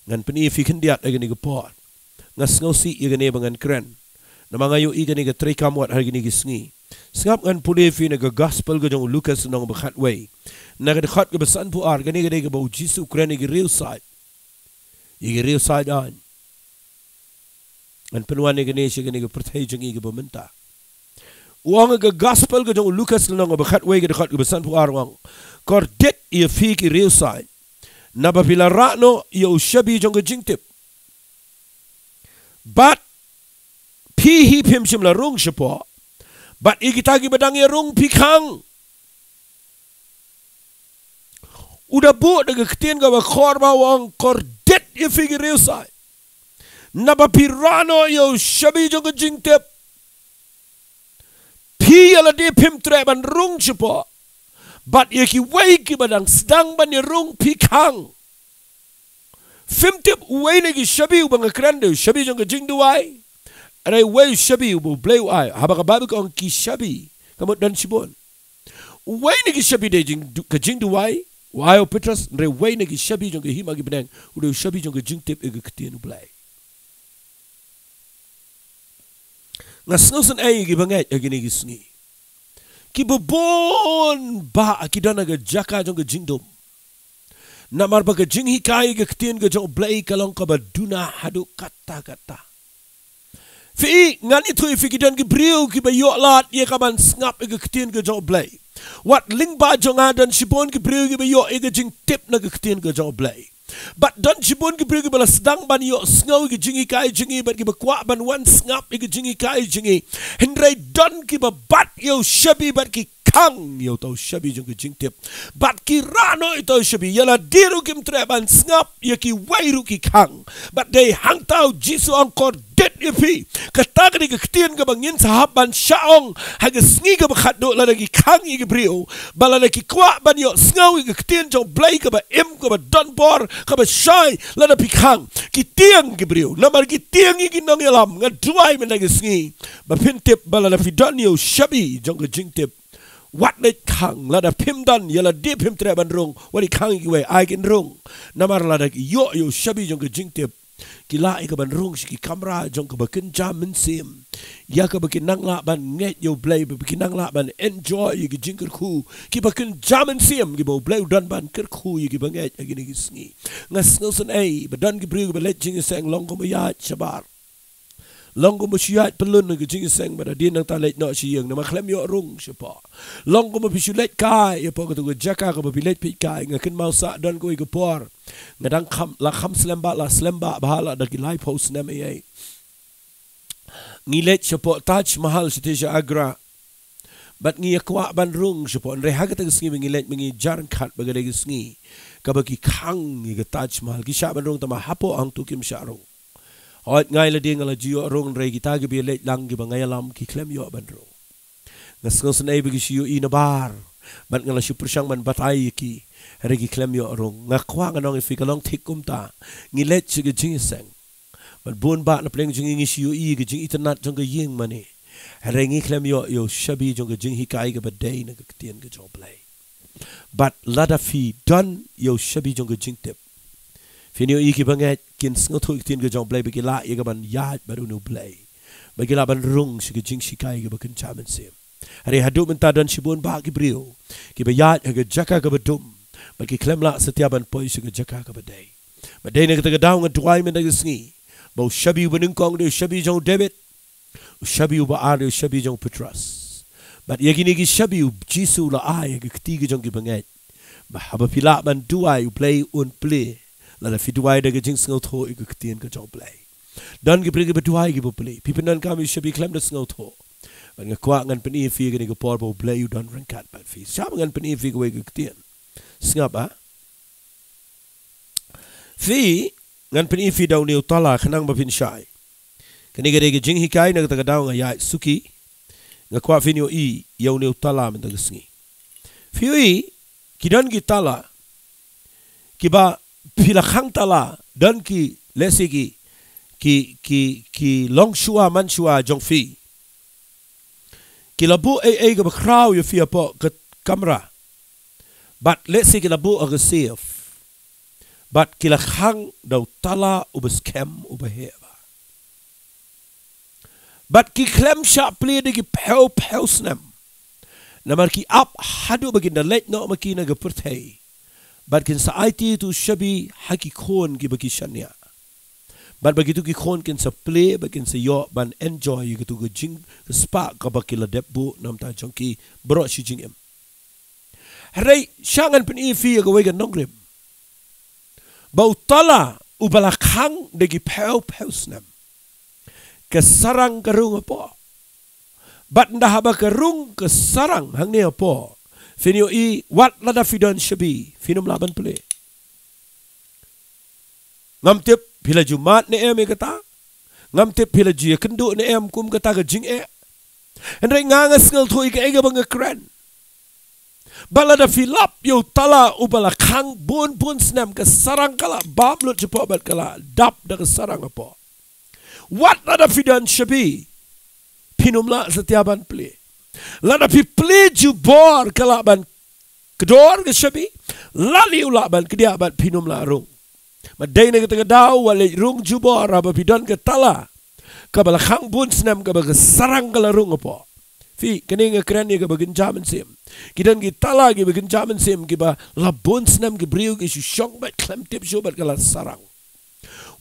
Ngan pyni ïa phi khyndiat ha kane ka por. Nga sngewsih ïa kane ba ngan kren, namar nga ïohi kane ka treikam wat ha kine ki sngi. Sngap ngan pule ïa phi na ka gospel ka jong u Lukas lynnong ba khatwei, na ka dkhot kaba sanphew ar. Kane ka dei kaba u Jisu u kren ïa ki riewsaid. Ïa ki riewsaid aiñ. Ngan pynwan ïa kane sha kane ka pyrthei jong ngi kaba mynta. U ong ha ka gospel ka jong u Lukas lynnong ba khatwei, ka dkhot kaba sanphew ar, u ong, kordit ïa phi ki riewsaid, naba phi la rah noh ïa u shabi jong ka jingtip. Bad phi hi phim shym la rung shapoh, bad ïa kita kiba dang ïarung phi khang. U da buh da ka ktien kaba khor bha, u ong, kordit ïa phi ki riewsaid, naba phi rah noh ïa u shabi jong ka jingtip. Phi ïa lade phim treh ban rung shapoh, bad ïa kiwei kiba dang sdang ban ïarung phi khang. Phim tip uwei na ki shabi uba nga kren, dei u shabi jong ka jingduwai. Hynrei uwei u shabi uba U Blei u ai. Haba ka Baibl ka ong ki shabi, ka mut don shibun. Uwei na ki shabi dei jingdu-, ka jingduwai, u ai ïa u Petros, hynrei uwei na ki shabi jong ka hima ki bneng u dei u shabi jong ka jingtip ïa ka ktien U Blei. Nga sngewsynei ïa ki bangeit ha kine ki sngi. Kiba bun bah ki don ha ka jaka jong ka jingdum. Namar ba ka jinghikai ïa ka ktien ka jong U Blei ka long kaba duna haduh katta katta. Phi, ngan ïathuh ïa phi, ki don ki briew kiba ïoh lad ïa ka ban sngap ïa ka ktien ka jong U Blei. Wat lyngba jong nga don shibun ki briew kiba ïoh ïa ka jingtip na ka ktien ka jong U Blei. Bad don shibun ki briew kiba la sdang ban ïohsngew ïa ka jinghikai jong ngi, bad kiba kwah ban wan sngap ïa ka jinghikai jong ngi. Hynrei don kiba bat ïa u shabi bad ki khang ïa uta u shabi jong ka jingtip. Bad ki rah noh ïa uta u shabi, ïa lade ruh kim treh ban sngap, ïa kiwei ruh ki khang. Bad dei hangta u Jisu u ong kordit ïa phi. Kata ka dei ka ktien kaba ngin sa hap ban shah ong ha ka sngi kaba khatduh, lada ki khang ïa ki briew, ba lada ki kwah ban ïohsngew ïa ka ktien jong U Blei kaba im, kaba don bor, kaba shai, lada phi khang, ki tieng ki briew. Namar ki tieng ïa ki nongïalam. Nga duwai mynta ka sngi ba phin tip ba lada phi don ïa u shabi jong ka jingtip, wat leit khang. Lada phim don, ïa lade phim treh ban rung, wat leit khang ïa kiwei, ai kin rung. Namar lada ki ïoh ïa u shabi jong ka jingtip, ki lah ïa ka ban rung sha ki kamra jong kaba kynja mynsiem, ïa kaba kin nang lah ban ngeit ïa U Blei, ba kin nang lah ban enjoy ïa ki jingkyrkhu kiba kynja mynsiem kiba U Blei u don ban kyrkhu ïa kiba ngeit ha kine ki sngi. Nga sngewsynei ba don ki briew kiba leit jingïaseng long kumba ïaid shabar, long kumba shu ïaid pyllun ha ka jingïaseng, bad hadien nangta leit noh sha ïing, namar khlem ïoh rung shapoh. Long kumba phi shu leit kai ïa phi ha katu ka jaka kaba phi leit peit kai. Nga kynmaw sa don kawei ka por, nga dang kham, la kham slem bha, la slem bha bha, la da ki laiphew snem ïa ïa ngi leit shapoh Taj Mahal, shate sha Agra. Bad ngi ïa kwah ban rung shapoh, hynrei ha kata ka sngi ba ngi leit, ba ngi jar khat, ba ka dei ka sngi kaba ki khang ïa ka Taj Mahal. Ki shah ban rung, tangba hapoh hangtu kim shah rung. Hooid, nga ïa lade nga la ju ïoh rung, hynrei kita kiba ïaleit lang, kiba nga ïalam, ki khlem ïoh ban rung. Nga sngewsynei ba ki shu ïohi nabar, bad nga la shu pyrshang ban batai ïa ki, hynrei ki khlem ïoh rung. Nga kwah ngan ong ïa phi, ka long thik kumta. Ngi leit sha ka jingïaseng, bad bun bah na pdeng jong ngi ngi shu ïohi ïa ka jingitynnad jong ka ïing mane, hynrei ngi khlem ïoh ïa u shabi jong ka jinghikai kaba dei na ka ktien ka jong U Blei. Bad lada phi don ïa u shabi jong ka jingtip, phin ïohi ïa kiba ngeit kin sngewthuh ïa ka ktien ka jong U Blei, ba ki lah ïa ka ban ïaid bad une U Blei, ba ki lah ban rung sha ka jinghikai kaba kynja mynsiem. Hynrei haduh mynta don shibun bah ki briew kiba ïaid ha ka jaka kaba dum, bad ki khlem lah satia ban poi sha ka jaka kaba dei. Bad dei na kata ka daw nga duwai mynta ka sngi ba u shabi uba nyngkong dei u shabi jong u David, u shabi uba ar dei u shabi jong u Petros. Bad ïa kine ki shabi u Jisu u la ai ha ka kti ka jong kiba ngeit, ba haba phi lah ban duwai, U Blei un plie. Lada phi duwai da ka jingsngewthuh ïa ka ktien ka jong U Blei. Don ki briew kiba duwai kiba plie. Phi pyndonkam ïa u shabi khlem da sngewthuh. Bad nga kwah ngan pyni ïa phi ha kane ka por ba U Blei u don ryngkat bad phi. Shah ba ngan pyni ïa phi kawei ka ktien. Sngap, ah? Phi, ngan pyni ïa phi da une u tala khnang ba phin shai. Kane ka dei ka jinghikai, na kata ka daw nga ïaid suki. Nga kwah phin ïohi ïa une u tala mynta ka sngi. Phi ïohi, ki don ki tala kiba phi la khang tala, don ki, lehse ki, ki, ki, ki longshuwa manshuwa jong phi, ki la buh ei ei kaba khraw ïa phi hapoh ka kamra. Bad lehse ki la buh ha ka safe. Bad ki la khang da u tala uba skhem, uba heh bha. Bad ki khlem shah plie da ki phew phew snem. Namar ki ap haduh ba kin da leit noh ma ki na ka pyrthei. Bad kin sa aiti ïa utu u shabi ha ki khun kiba ki shaniah. Bad ba kitu ki khun kin sa plie, bad kin sa ïoh ban enjoy ïa katu ka jing, ka spah kaba ki la dep buh na ka bynta jong ki baroh shi jingim. Hynrei shah ngan pyni ïa phi ïa kawei ka nongrim. Ba u tala uba la khang da ki phew phew snem, ka sarang ka rung hapoh. Bad ynda haba ka rung ka sarang hangne hapoh, phin ïohi wat lada phi don shabi, phin ym lah ban plie. Ngam tip phi la ju mad ne em ïa kata. Ngam tip phi la ju ïakynduh ne em kum kata ka jingeh. Hynrei nga, nga sngewthuh ïa kaei kaba nga kren. Ba lada phi lap ïa u tala uba la khang bun bun snem, ka sarang ka la bam lut shapoh bad ka la dap da ka sarang hapoh. Wat lada phi don shabi, phin ym lah satia ban plie. Lada phi plie jubor ka lah ban kdor ka shabi, lane u lah ban kdiah bad phin ym lah rung. Bad dei na kata ka daw wat leit rung jubor haba phi don ka tala kaba la khang bun snem, kaba ka sarang ka la rung hapoh. Phi, kane nga kren ïa kaba kynja mynsiem. Ki don ki tala kiba kynja mynsiem kiba la bun snem ki briew ki shu shong bad khlem tip shuh bad ka la sarang.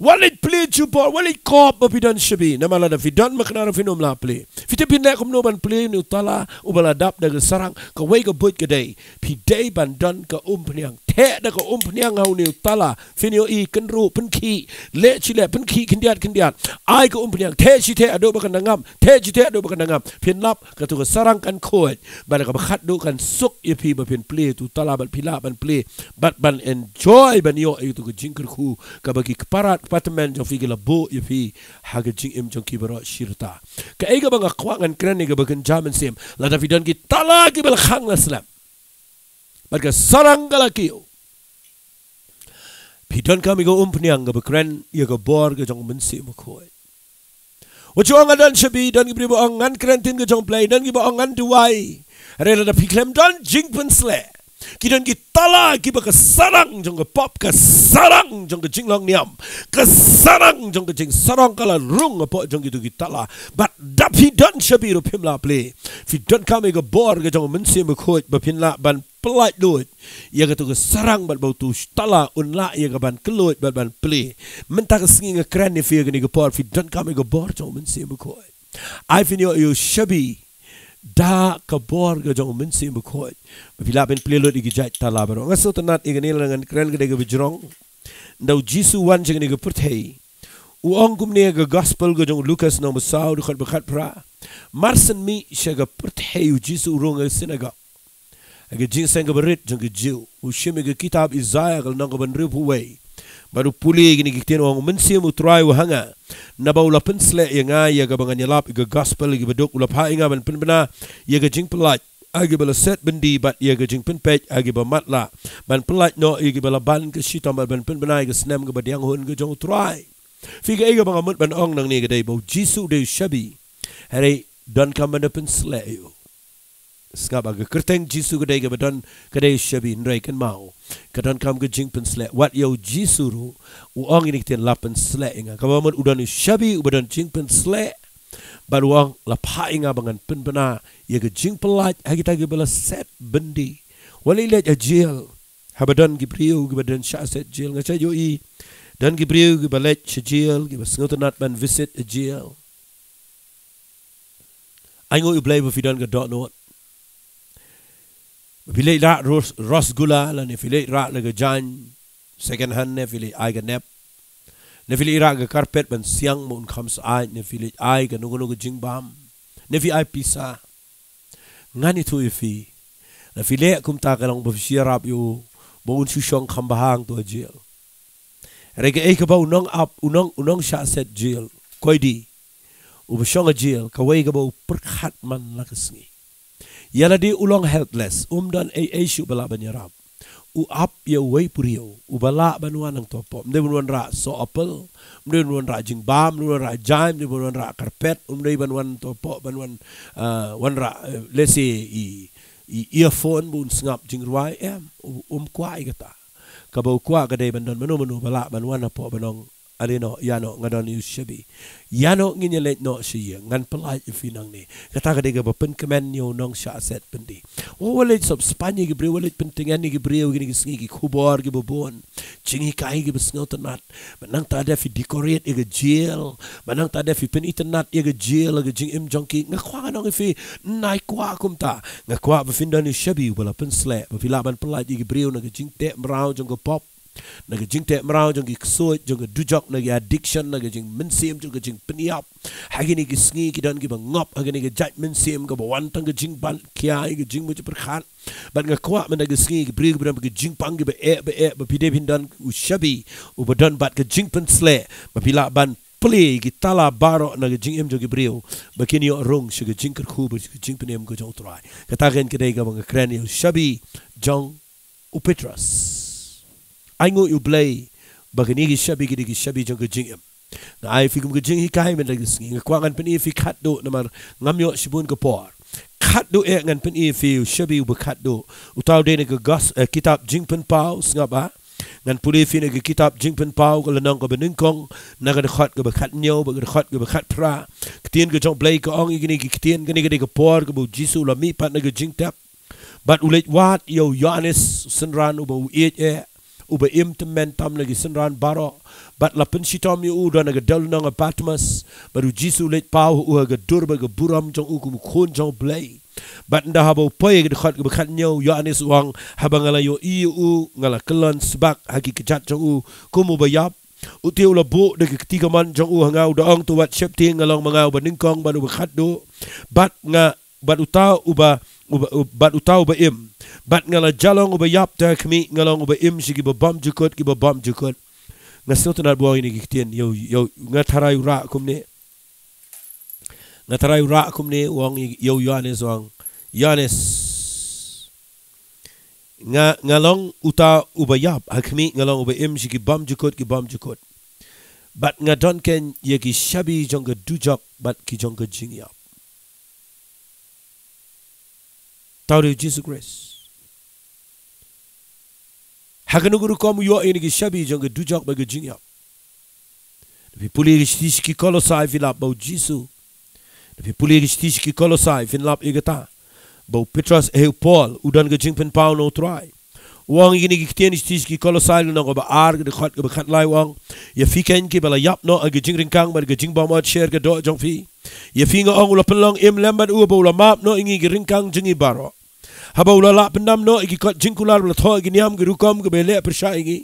Wat leit plie jubor, wat leit kop ba phi don shabi. Namar lada phi don makna ruh phin ym lah plie. Phi tip phin leh kumno ban plie ïa une u tala uba la dap da ka sarang? Kawei ka buit ka dei, phi dei ban don ka umphniang. theh da ka umphniang ha une u tala. Phin ïohi, kynruh, pynkhih, leh shi leh, pynkhih khyndiat khyndiat. Ai ka umphniang, theh shi theh haduh ba kan da ngam, theh shi theh haduh ba kan da ngam. Phin lap, katu ka sarang kan khuid, bad kaba khatduh kan suk ïa phi ba phin plie ïa utu u tala bad phi lah ban plie bad ban enjoy, ban ïoh ïa katu ka jingkyrkhu kaba ki kpa rat kpa tymmen jong phi ki la buh ïa phi ha ka jingim jong ki baroh shi rta. Kaei kaba nga kwah ngan kren ïa kaba kynja mynsiem, lada phi don ki tala kiba la khang la slem bad ka sarang ka la kiew, phi donkam ïa ka umphniang kaba kren ïa ka bor ka jong u Mynsiem Bakhuid. Wat shu ong nga don shabi, don ki briew ba ong ngan kren ktien ka jong u Blei, don kiba ong ngan duwai. Hynrei lada phi khlem don jingpynsleh, ki don ki tala kiba ka sarang jong ka pop, ka sarang jong ka jinglong niam, ka sarang jong ka jingsarong ka la rung hapoh jong kitu ki tala. Bad da phi don shabi ruh phim lah plie. Phi donkam ïa ka bor ka jong u Mynsiem Bakhuid ba phin lah ban pyllait luid ïa katu ka sarang bad ba utu u tala un lah ïa ka ban kylluid bad ban plie. Mynta ka sngi nga kren ïa phi ïa kane ka por, phi donkam ïa ka bor jong u Mynsiem Bakhuid. Ai phin ïoh ïa u shabi da ka bor ka jong u Mynsiem Bakhuid ba phi lah ban plie lut ïa ki jait tala baroh. Nga sngewtynnat ïa kane, lada ngan kren ka dei kaba jrong. Ynda u Jisu u wan sha kane ka pyrthei, u ong kumne ha ka gospel ka jong u Lukas lynnong ba saw, dkhot ba khatphra: Mar shen mih sha ka pyrthei, u Jisu u rung ha ka synagog, ha ka jingïaseng kaba rit jong ki Jiw, u shim ïa ka kitab Isaïah ka lynnong kaba hynriewphew wei bad u pule ïa kine ki ktien, u ong: U Mynsiem u Trai u ha nga, naba u la pynsleh ïa nga ïa kaba ngan ïalap ïa ka gospel ïa kiba duk, u la phah ïa nga ban pynbna ïa ka jingpyllait ha kiba la set byndi bad ïa ka jingpynpeit ha kiba matlah, ban pyllait noh ïa kiba la ban ka shitom bad ban pynbna ïa ka snem kaba diang hun ka jong u Trai. Phi, kaei kaba nga mut ban ong nangne ka dei ba u Jisu u dei u shabi, hynrei donkam ban da pynsleh ïa u. Sngap, ha ka kyrteng Jisu ka dei kaba don, ka dei u shabi, hynrei kynmaw, ka donkam ka jingpynsleh. Wat ïa u Jisu ruh u ong ïa kine ki ktien, la pynsleh ïa nga. Kaba mut u don u shabi uba don jingpynsleh bad u ong, la phah ïa nga ba ngan pynbna ïa ka jingpyllait ha kita kiba la set byndi. Wat leit leit ha jail. Haba don ki briew kiba don shah set jail, nga shait ïohi, don ki briew kiba leit sha jail, kiba sngewtynnat ban visit ha jail. Ainguh ïa u Blei ba phi don ka dohnud ba phi leit rah ros-, rosgulla, lane phi leit rah la ka jaiñ second hand, ne phi leit ai ka nep, ne phi leit rah ka carpet ban siang ba un kham syaid, ne phi leit ai kano kano ka jingbam, ne phi ai pisa. Ngan ïathuh ïa phi, lada phi leh kumta ka long ba phi shu ïarap ïa u ba un shu shong kham bha hangto ha jail. Hynrei kaei kaba u nongap, u nong, u nongshah set jail, koidi, uba shong ha jail, kawei kaba u pyrkhat man la ka sngi, ïa lade u long helpless, um don ei ei shuh ba lah ban ïarap, u ap ïa uwei u briew uba lah ban wan hangto hapoh. Ym dei ban wanrah soh apple, ym dei ban wanrah jingbam, ym dei ban wanrah jaiñ, ym dei ban wanrah carpet, ym dei ban wan hangto hapoh ban wan, ah, wanrah, eh, lehse i, i earphone ba un sngap jingrwai, em, u, um kwah ïa kata. Kaba u kwah ka dei ban don mano mano ba lah ban wan hapoh ban ong, ale noh, ïa noh, nga don ïa u shabi. Ïa noh, ngin ïa leit noh sha ïing, ngan pyllait ïa phi nangne. Kata ka dei kaba pynkmen ïa u nongshah set byndi. Wat leit sop spaiñ ïa ki briew, wat leit pyntngen ïa ki briew kine ki sngi ki khubor kiba bun, jinghikai kiba sngewtynnat. Bad nangta da phi decorate ïa ka jail, bad nangta da phi pynitynnat ïa ka jail ha ka jingim jong ki. Nga kwah ngan ong ïa phi, ym kwah kumta. Nga kwah ba phin don ïa u shabi uba la pynsleh, ba phi lah ban pyllait ïa ki briew na ka jingteh mraw jong ka pop, na ka jingteh mraw jong ki ksuid, jong ka dujok, na ki addiction, na ka jingmynsiem jong ka jingpynïap. Ha kine ki sngi ki don kiba ngop ha kane ka jait mynsiem kaba wan tang ka jingbat khia, ka jingmut jingpyrkhat. Bad nga kwah mynta ka sngi ki briew kiba don ki jingpang kiba eh ba eh, ba phi dei phin don u shabi uba don bad ka jingpynsleh, ba phi lah ban plie ki tala baroh na ka jingim jong ki briew, ba kin ïoh rung sha ka jingkyrkhu bad sha ka jingpynim ka jong u Trai. Kata ka dei kaba nga kren ïa u shabi jong u Petros. Ainguh ïa u Blei ba kine ki shabi ki dei ki shabi jong ka jingim. Nga ai ïa phi kum ka jinghikai mynta ka sngi, nga kwah ngan pyni ïa phi khatduh namar ngam ïoh shibun ka por. Khatduh eh ngan pyni ïa phi u shabi uba khatduh. Uta u dei na ka gos-, eh, kitab Jingpynpaw, sngap ah. Ngan pule ïa phi na ka kitab Jingpynpaw ka lynnong kaba nyngkong, na ka dkhot kaba khathynñiew bad ka dkhot kaba khatphra. Ka ktien ka jong u Blei ka ong ïa kine ki ktien, kane ka dei ka por kaba u Jisu u la mih pat na ka jingtep. Bad u leit wad ïa u Ïoannis, u synran uba u ïeit eh, uba im tymmen tam na ki synran baroh. Bad la pynshitom ïa u, u don ha ka dewlynnong ha Patmos. Bad u Jisu u leit paw ha u ha ka dur bad ka burom jong u kum u Khun jong u Blei. Bad ynda haba u poi ïa ka dkhot kaba khathynñiew, u Ïoannis u ong, haba nga la ïohi ïa u, nga la kyllon sbak ha ki kjat jong u kum uba ïap. U te u la buh da ka kti kamon jong u ha nga, u da ong, to wat sheptieng, nga long ma nga uba nyngkong bad uba khatduh. Bad nga, bad uta uba, uba, u-, bad uta uba im. Bad nga la ïalong uba ïap, te ha khmih nga long uba im sha kiba bymjukut, kiba bymjukut. Nga sngewtynnad ba u ong ïa kine ki ktien, ïa u, ïa u, nga tharai u rah kumne. Nga tharai u rah kumne, u ong ïa u Ïoannis, u ong, Ïoannis, nga, nga long uta uba ïap, ha khmih nga long uba im sha ki bymjukut, ki bymjukut. Bad nga don keiñ ïa ki shabi jong ka dujok bad ki jong ka jingïap. Uta u dei u Jisu Khrist. Ha kano ka rukom u ïoh ïa kine ki shabi jong ka dujok bad ka jingïap? Da phi pule ïa ka shithi sha ki Kolosai phin lap ba u Jisu. Da phi pule ïa ka shithi sha ki Kolosai phin lap ïa kata, ba u Petros, eh, u Paul, u don ka jingpynpaw na u Trai. U ong ïa kine ki ktien, shithi sha ki Kolosai lynnong kaba ar, ka dkhot kaba khatlai, u ong, ïa phi keiñ kiba la ïap noh ha ka jingryngkang bad ka jingbymot sher ka doh jong phi. Ïa phi nga ong, u la pynlong im lem bad u, ba u la map noh ïa ngi ki ryngkang jong ngi baroh. Haba u la lah pyndam noh ïa ki kot jingkular, ba la thoh ïa ki niam ki rukom kaba ïaleh pyrshah ïa ngi.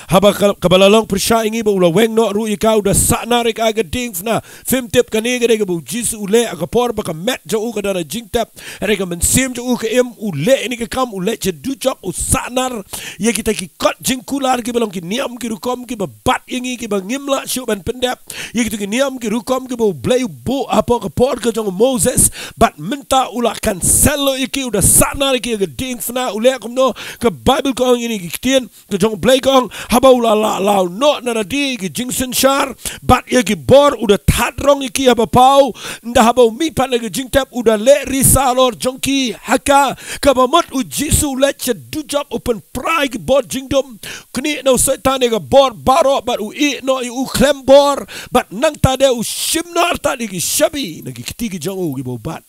Haba ka, kaba la long pyrshah ïa ngi, ba u la weng noh ruh ïa ka, u da sahnar ïa ka ha ka diengphna. Phim tip kane ka dei kaba u Jisu u leh ha ka por ba ka met jong u ka don ha jingtep. Hynrei ka mynsiem jong u ka im, u leh ïa kane ka kam, u leit sha dujok, u sahnar ïa kita ki kot jingkular kiba long ki niam ki rukom kiba bat ïa ngi, kiba ngim lah shuh ban pyndep. Ïa kito ki niam ki rukom kiba u Blei u buh hapoh ka por ka jong u Moses, bad mynta u la cancel noh ïa ki, u da sahnar ïa ki ha ka diengphna. U leh kumno? Ka Baibl ka ong ïa kine ki ktien, ka jong u Blei ka ong, haba u la lah law noh na lade ïa ki jingsynshar bad ïa ki bor, u da thad rong ïa ki haba paw. Ynda haba u mihpat na ka jingtep, u da leh risa halor jong ki. Ha ka, kaba mut u Jisu u leit sha dujok, u pynpra ïa ki bor jingdum. Knieh na u Soitan ïa ka bor baroh, bad u ïeh noh ïa u khlem bor. Bad nangta de u shim noh artat ïa ki shabi na ki kti ki jong u kiba u bat.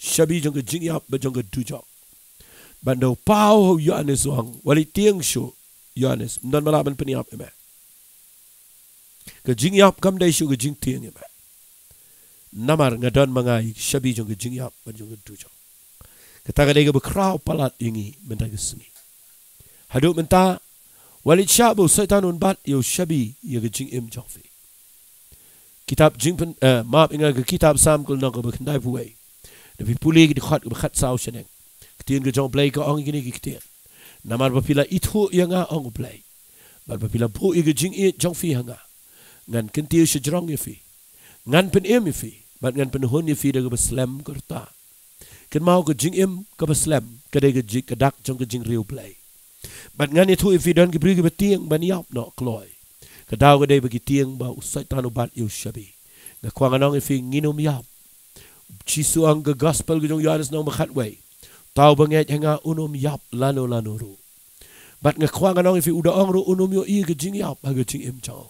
Shabi jong ka jingïap bad jong ka dujok. Bad ynda u paw ha u Ïoannis, u ong, wat leit tieng shuh Ïoannis, ym don ba lah ban pynïap ïa me. Ka jingïap kam dei shuh ka jingtieng ïa me. Namar nga don ma nga ïa ki shabi jong ka jingïap bad jong ka dujok. Kata ka dei kaba khraw palat ïa ngi mynta ka sngi. Haduh mynta, wat leit shah ba u Soitan un bat ïa u shabi ïa ka jingim jong phi. Kitab Jingpyn, eh, map ïa nga, ka kitab Salm ka lynnong kaba khyndaiphew wei. Da phi pule ki dkhot kaba khatsaw shaneng, ka ktien ka jong u Blei ka ong ïa kine ki ktien. Namar ba phi la ithuh ïa nga, ong u Blei, bad ba phi la buh ïa ka jingïeit jong phi ha nga, ngan kyntiew shajrong ïa phi. Ngan pynim ïa phi, bad ngan pynhun ïa phi da kaba slem ka rta. Kynmaw, ka jingim kaba slem ka dei ka ji-, ka dak jong ka jingriew Blei. Bad ngan ïathuh ïa phi, don ki briew kiba tieng ban ïap noh kloi. Ka daw ka dei ba ki tieng ba u Soitan u bat ïa u shabi. Nga kwah ngan ong ïa phi, ngin ym ïap. U Jisu ong, ka gospel ka jong u Ïoannis lynnong ba khatwei, uta uba ngeit ha nga un ym ïap lano lano ruh. Bad nga kwah ngan ong ïa phi, u da ong ruh un ym ïohi ïa ka jingïap ha ka jingim jong u.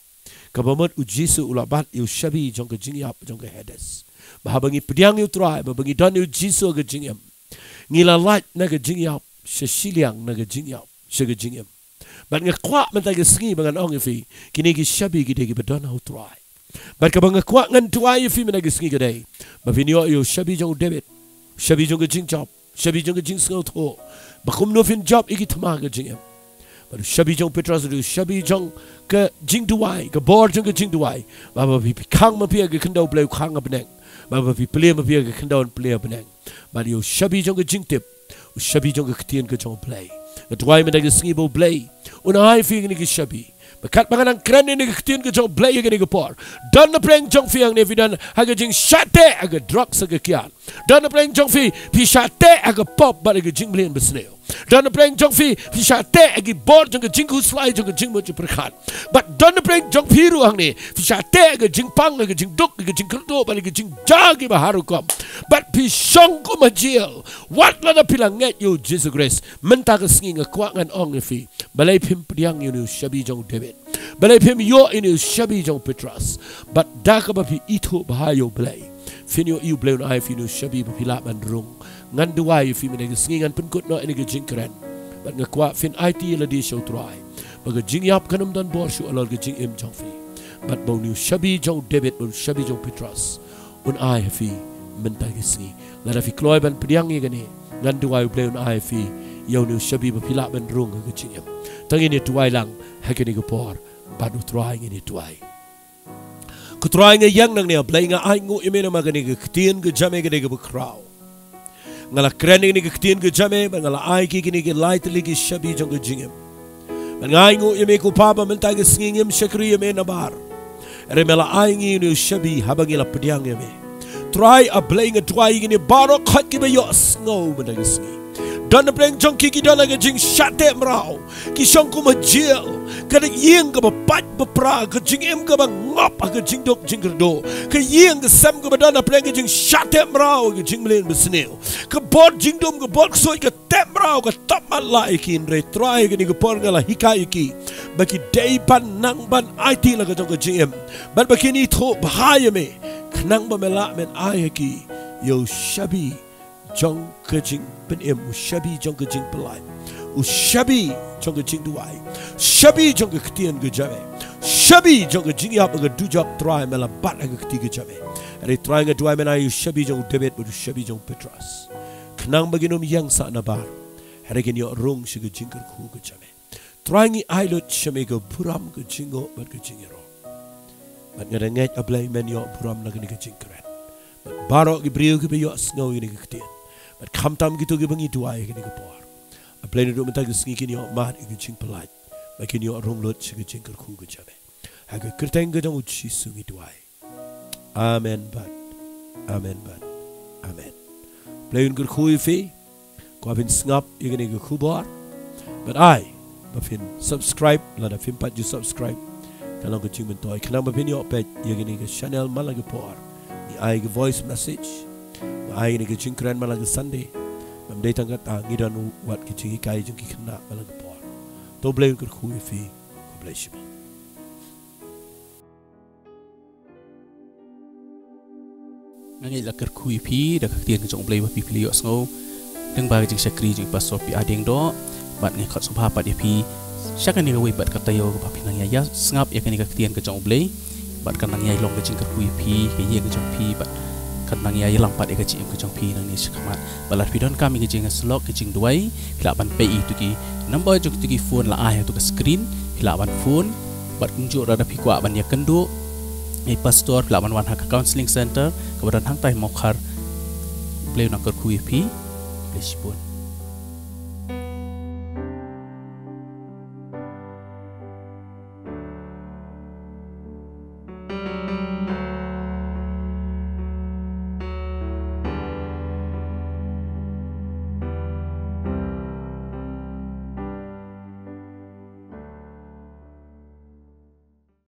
Kaba mut u Jisu u la bat ïa u shabi jong ka jingïap, jong ka Hades. Ba haba ngi pdiang ïa u Trai, ba haba ngi don ïa u Jisu ha ka jingim, ngi la lait na ka jingïap sha shiliang, na ka jingïap sha ka jingim. Bad nga kwah mynta ka sngi ba ngan ong ïa phi, kine ki shabi ki dei kiba don ha u Trai. Bad kaba nga kwah ngan duwai ïa phi mynta ka sngi ka dei ba phin ïoh ïa u shabi jong u David, shabi jong ka jingjop, shabi jong ka jingsngewthuh, ba kumno phin jop ïa ki thma ka jingim. Bad u shabi jong u Petros, u shabi jong ka jingduwai, ka bor jong ka jingduwai, ba haba phi khang ma phi ha ka khyndew, u Blei u khang ha bneng. Ba haba phi plie ma phi ha ka khyndew, un plie ha bneng. Bad ïa u shabi jong ka jingtip, u shabi jong ka ktien ka jong u Blei, nga duwai mynta ka sngi ba u Blei un ai phi ïa kine ki shabi. Ba katba nga nang kren ïa kane ka ktien ka jong u Blei ïa kane ka por, don na pdeng jong phi hangne phi don ha ka jingshah teh ha ka drugs, ha ka kiad. Don na pdeng jong phi, phi shah teh ha ka pop bad ha ka jingmlien basniew. Don na pdeng jong phi, phi shah teh ha ki bor jong ka jingkhuslai, jong ka jingmut jingpyrkhat. Bad don na pdeng jong phi ruh hangne, phi shah teh ha ka jingpang, ha ka jingduk, ha ka jingkyrduh bad ha ka jingjia kiba har rukom. Bad phi shong kum ha jel, wat lada phi la ngeit ïa u Jisu Khrist. Mynta ka sngi nga kwah ngan ong ïa phi, balei phim pdiang ïa une u shabi jong u David? Balei phim ïoh ïa une u shabi jong u Petros? Bad da kaba phi ithuh bha ïa u Blei, phin ïohi u Blei un ai phi une u shabi ba phi lah ban rung. Ngan duwai ïa phi mynta ka sngi, ngan pynkut noh ïa kane ka jingkren. Bad nga kwah phin aiti ïa lade sha u Trai, ba ka jingïap kan ym don bor shuh halor ka jingim jong phi. Bad ba une u shabi jong u David, ba une u shabi jong u Petros un ai ha phi mynta ka sngi. Lada phi kloi ban pdiang ïa kane, ngan duwai U Blei un ai phi ïa une u shabi ba phi lah ban rung ha ka jingim. To ngin ïa duwai lang ha kane ka por bad U Trai. Ngin ïa duwai. Ko Trai, nga ïeng nangne, A Blei, nga ainguh ïa me namar kane ka ktien ka jong me, kane kaba khraw. Nga la kren ïa kane ka ktien ka jong me bad nga la ai ïa ki kine ki lai tylli ki shabi jong ka jingim. Bad nga ainguh ïa me ko Pa ba mynta ka sngi ngim shakri ïa me nabar. Hynrei me la ai ïa ngi une u shabi haba ngi la pdiang ïa me. Trai A Blei, nga duwai ïa kine baroh khoit kiba ïohsngew mynta ka sngi. Don na pdeng jong ki ki don ha ka jingshah teh mraw, ki shong kum ha jel. Ka ïing kaba pait ba pra, ka jingim kaba ngop ha ka jingduk jingkyrduh. Ka ïing ka sem kaba don na pdeng ka jingshah teh mraw, ka jingmlien basniew. Ka bor jingdum, ka bor ksuid, ka teh mraw, ka tap matlai ïa ki, hynrei Trai kane ka por nga la hikai ïa ki ba ki dei ban nang ban aiti la ka jong ka jingim. Bad ba kin ithuh bha ïa me, khnang ba me lah men ai ha ki ïa u shabi jong ka jingpynim, u shabi jong ka jingpyllait, u shabi jong ka jingduwai, shabi jong ka ktien ka jong me, shabi jong ka jingïap ka dujok. Trai me la bat ha ka kti ka jong me. Hynrei Trai nga duwai men ai u shabi jong u David bad u shabi jong u Petros, khnang ba kin ym ïeng sah nabar, hynrei kin ïoh rung sha ka jingkyrkhu ka jong me. Trai ngi ai lut sha me ka burom, ka jingnguh bad ka jingïaroh. Bad nga da ngeit A Blei men ïoh burom na kane ka jingkren. Bad baroh ki briew kiba ïohsngew ïa kane ka ktien, bad khamtam kito kiba ngi duwai ha kane ka por, A Blei naduh mynta ka sngi kin ïoh mad ïa ka jingpyllait, bad kin ïoh rung lut sha ka jingkyrkhu ka jong me. Ha ka kyrteng ka jong U Jisu ngi duwai. Amen bad amen bad amen. Blei un kyrkhu ïa phi. Ko ba phin sngap ïa kane ka khubor, bad ai ba phin subscribe lada phim pat ju subscribe. Ka long ka jingmyntoi khnang ba phin ïoh peit ïa kane ka channel man la ka por. Ngi ai ka voice message, ngi ai kane ka jingkren man la ka Sunday. Bym dei tang kata, ngi don wat ka jinghikai jong ki khynnah man la ka por. To Blei un kyrkhu ïa phi. Ko Blei shibun. Nga ngeit la kyrkhu ïa phi da ka ktien ka jong U Blei ba phi phi la ïohsngew lyngba ka jingshakri jong i Pastor P. A. Diengdoh. Bad nga khot sngewbha pat ïa phi sha kane kawei pat ka taïew kaba phi nang ïa sngap ïa kane ka ktien ka jong U Blei. Bad kan nang ïa long ka jingkyrkhu ïa phi, ka ïing ka jong phi, bad kan nang ïa ïalam pat ïa ka jingim ka jong phi nangne shakhmat. Bad lada phi donkam ïa ka jingïasyllok, ka jingduwai, phi lah ban peit ïa kito ki number jong kito ki phone la ai ha kito ka screen, phi lah ban phone. Bad kumjuh lada phi kwah ban ïakynduh ïa i Pastor, phi lah ban wan ha ka counseling center kaba don hangtai ha Mawkhar. Blei un nang kyrkhu ïa phi. Blei shibun.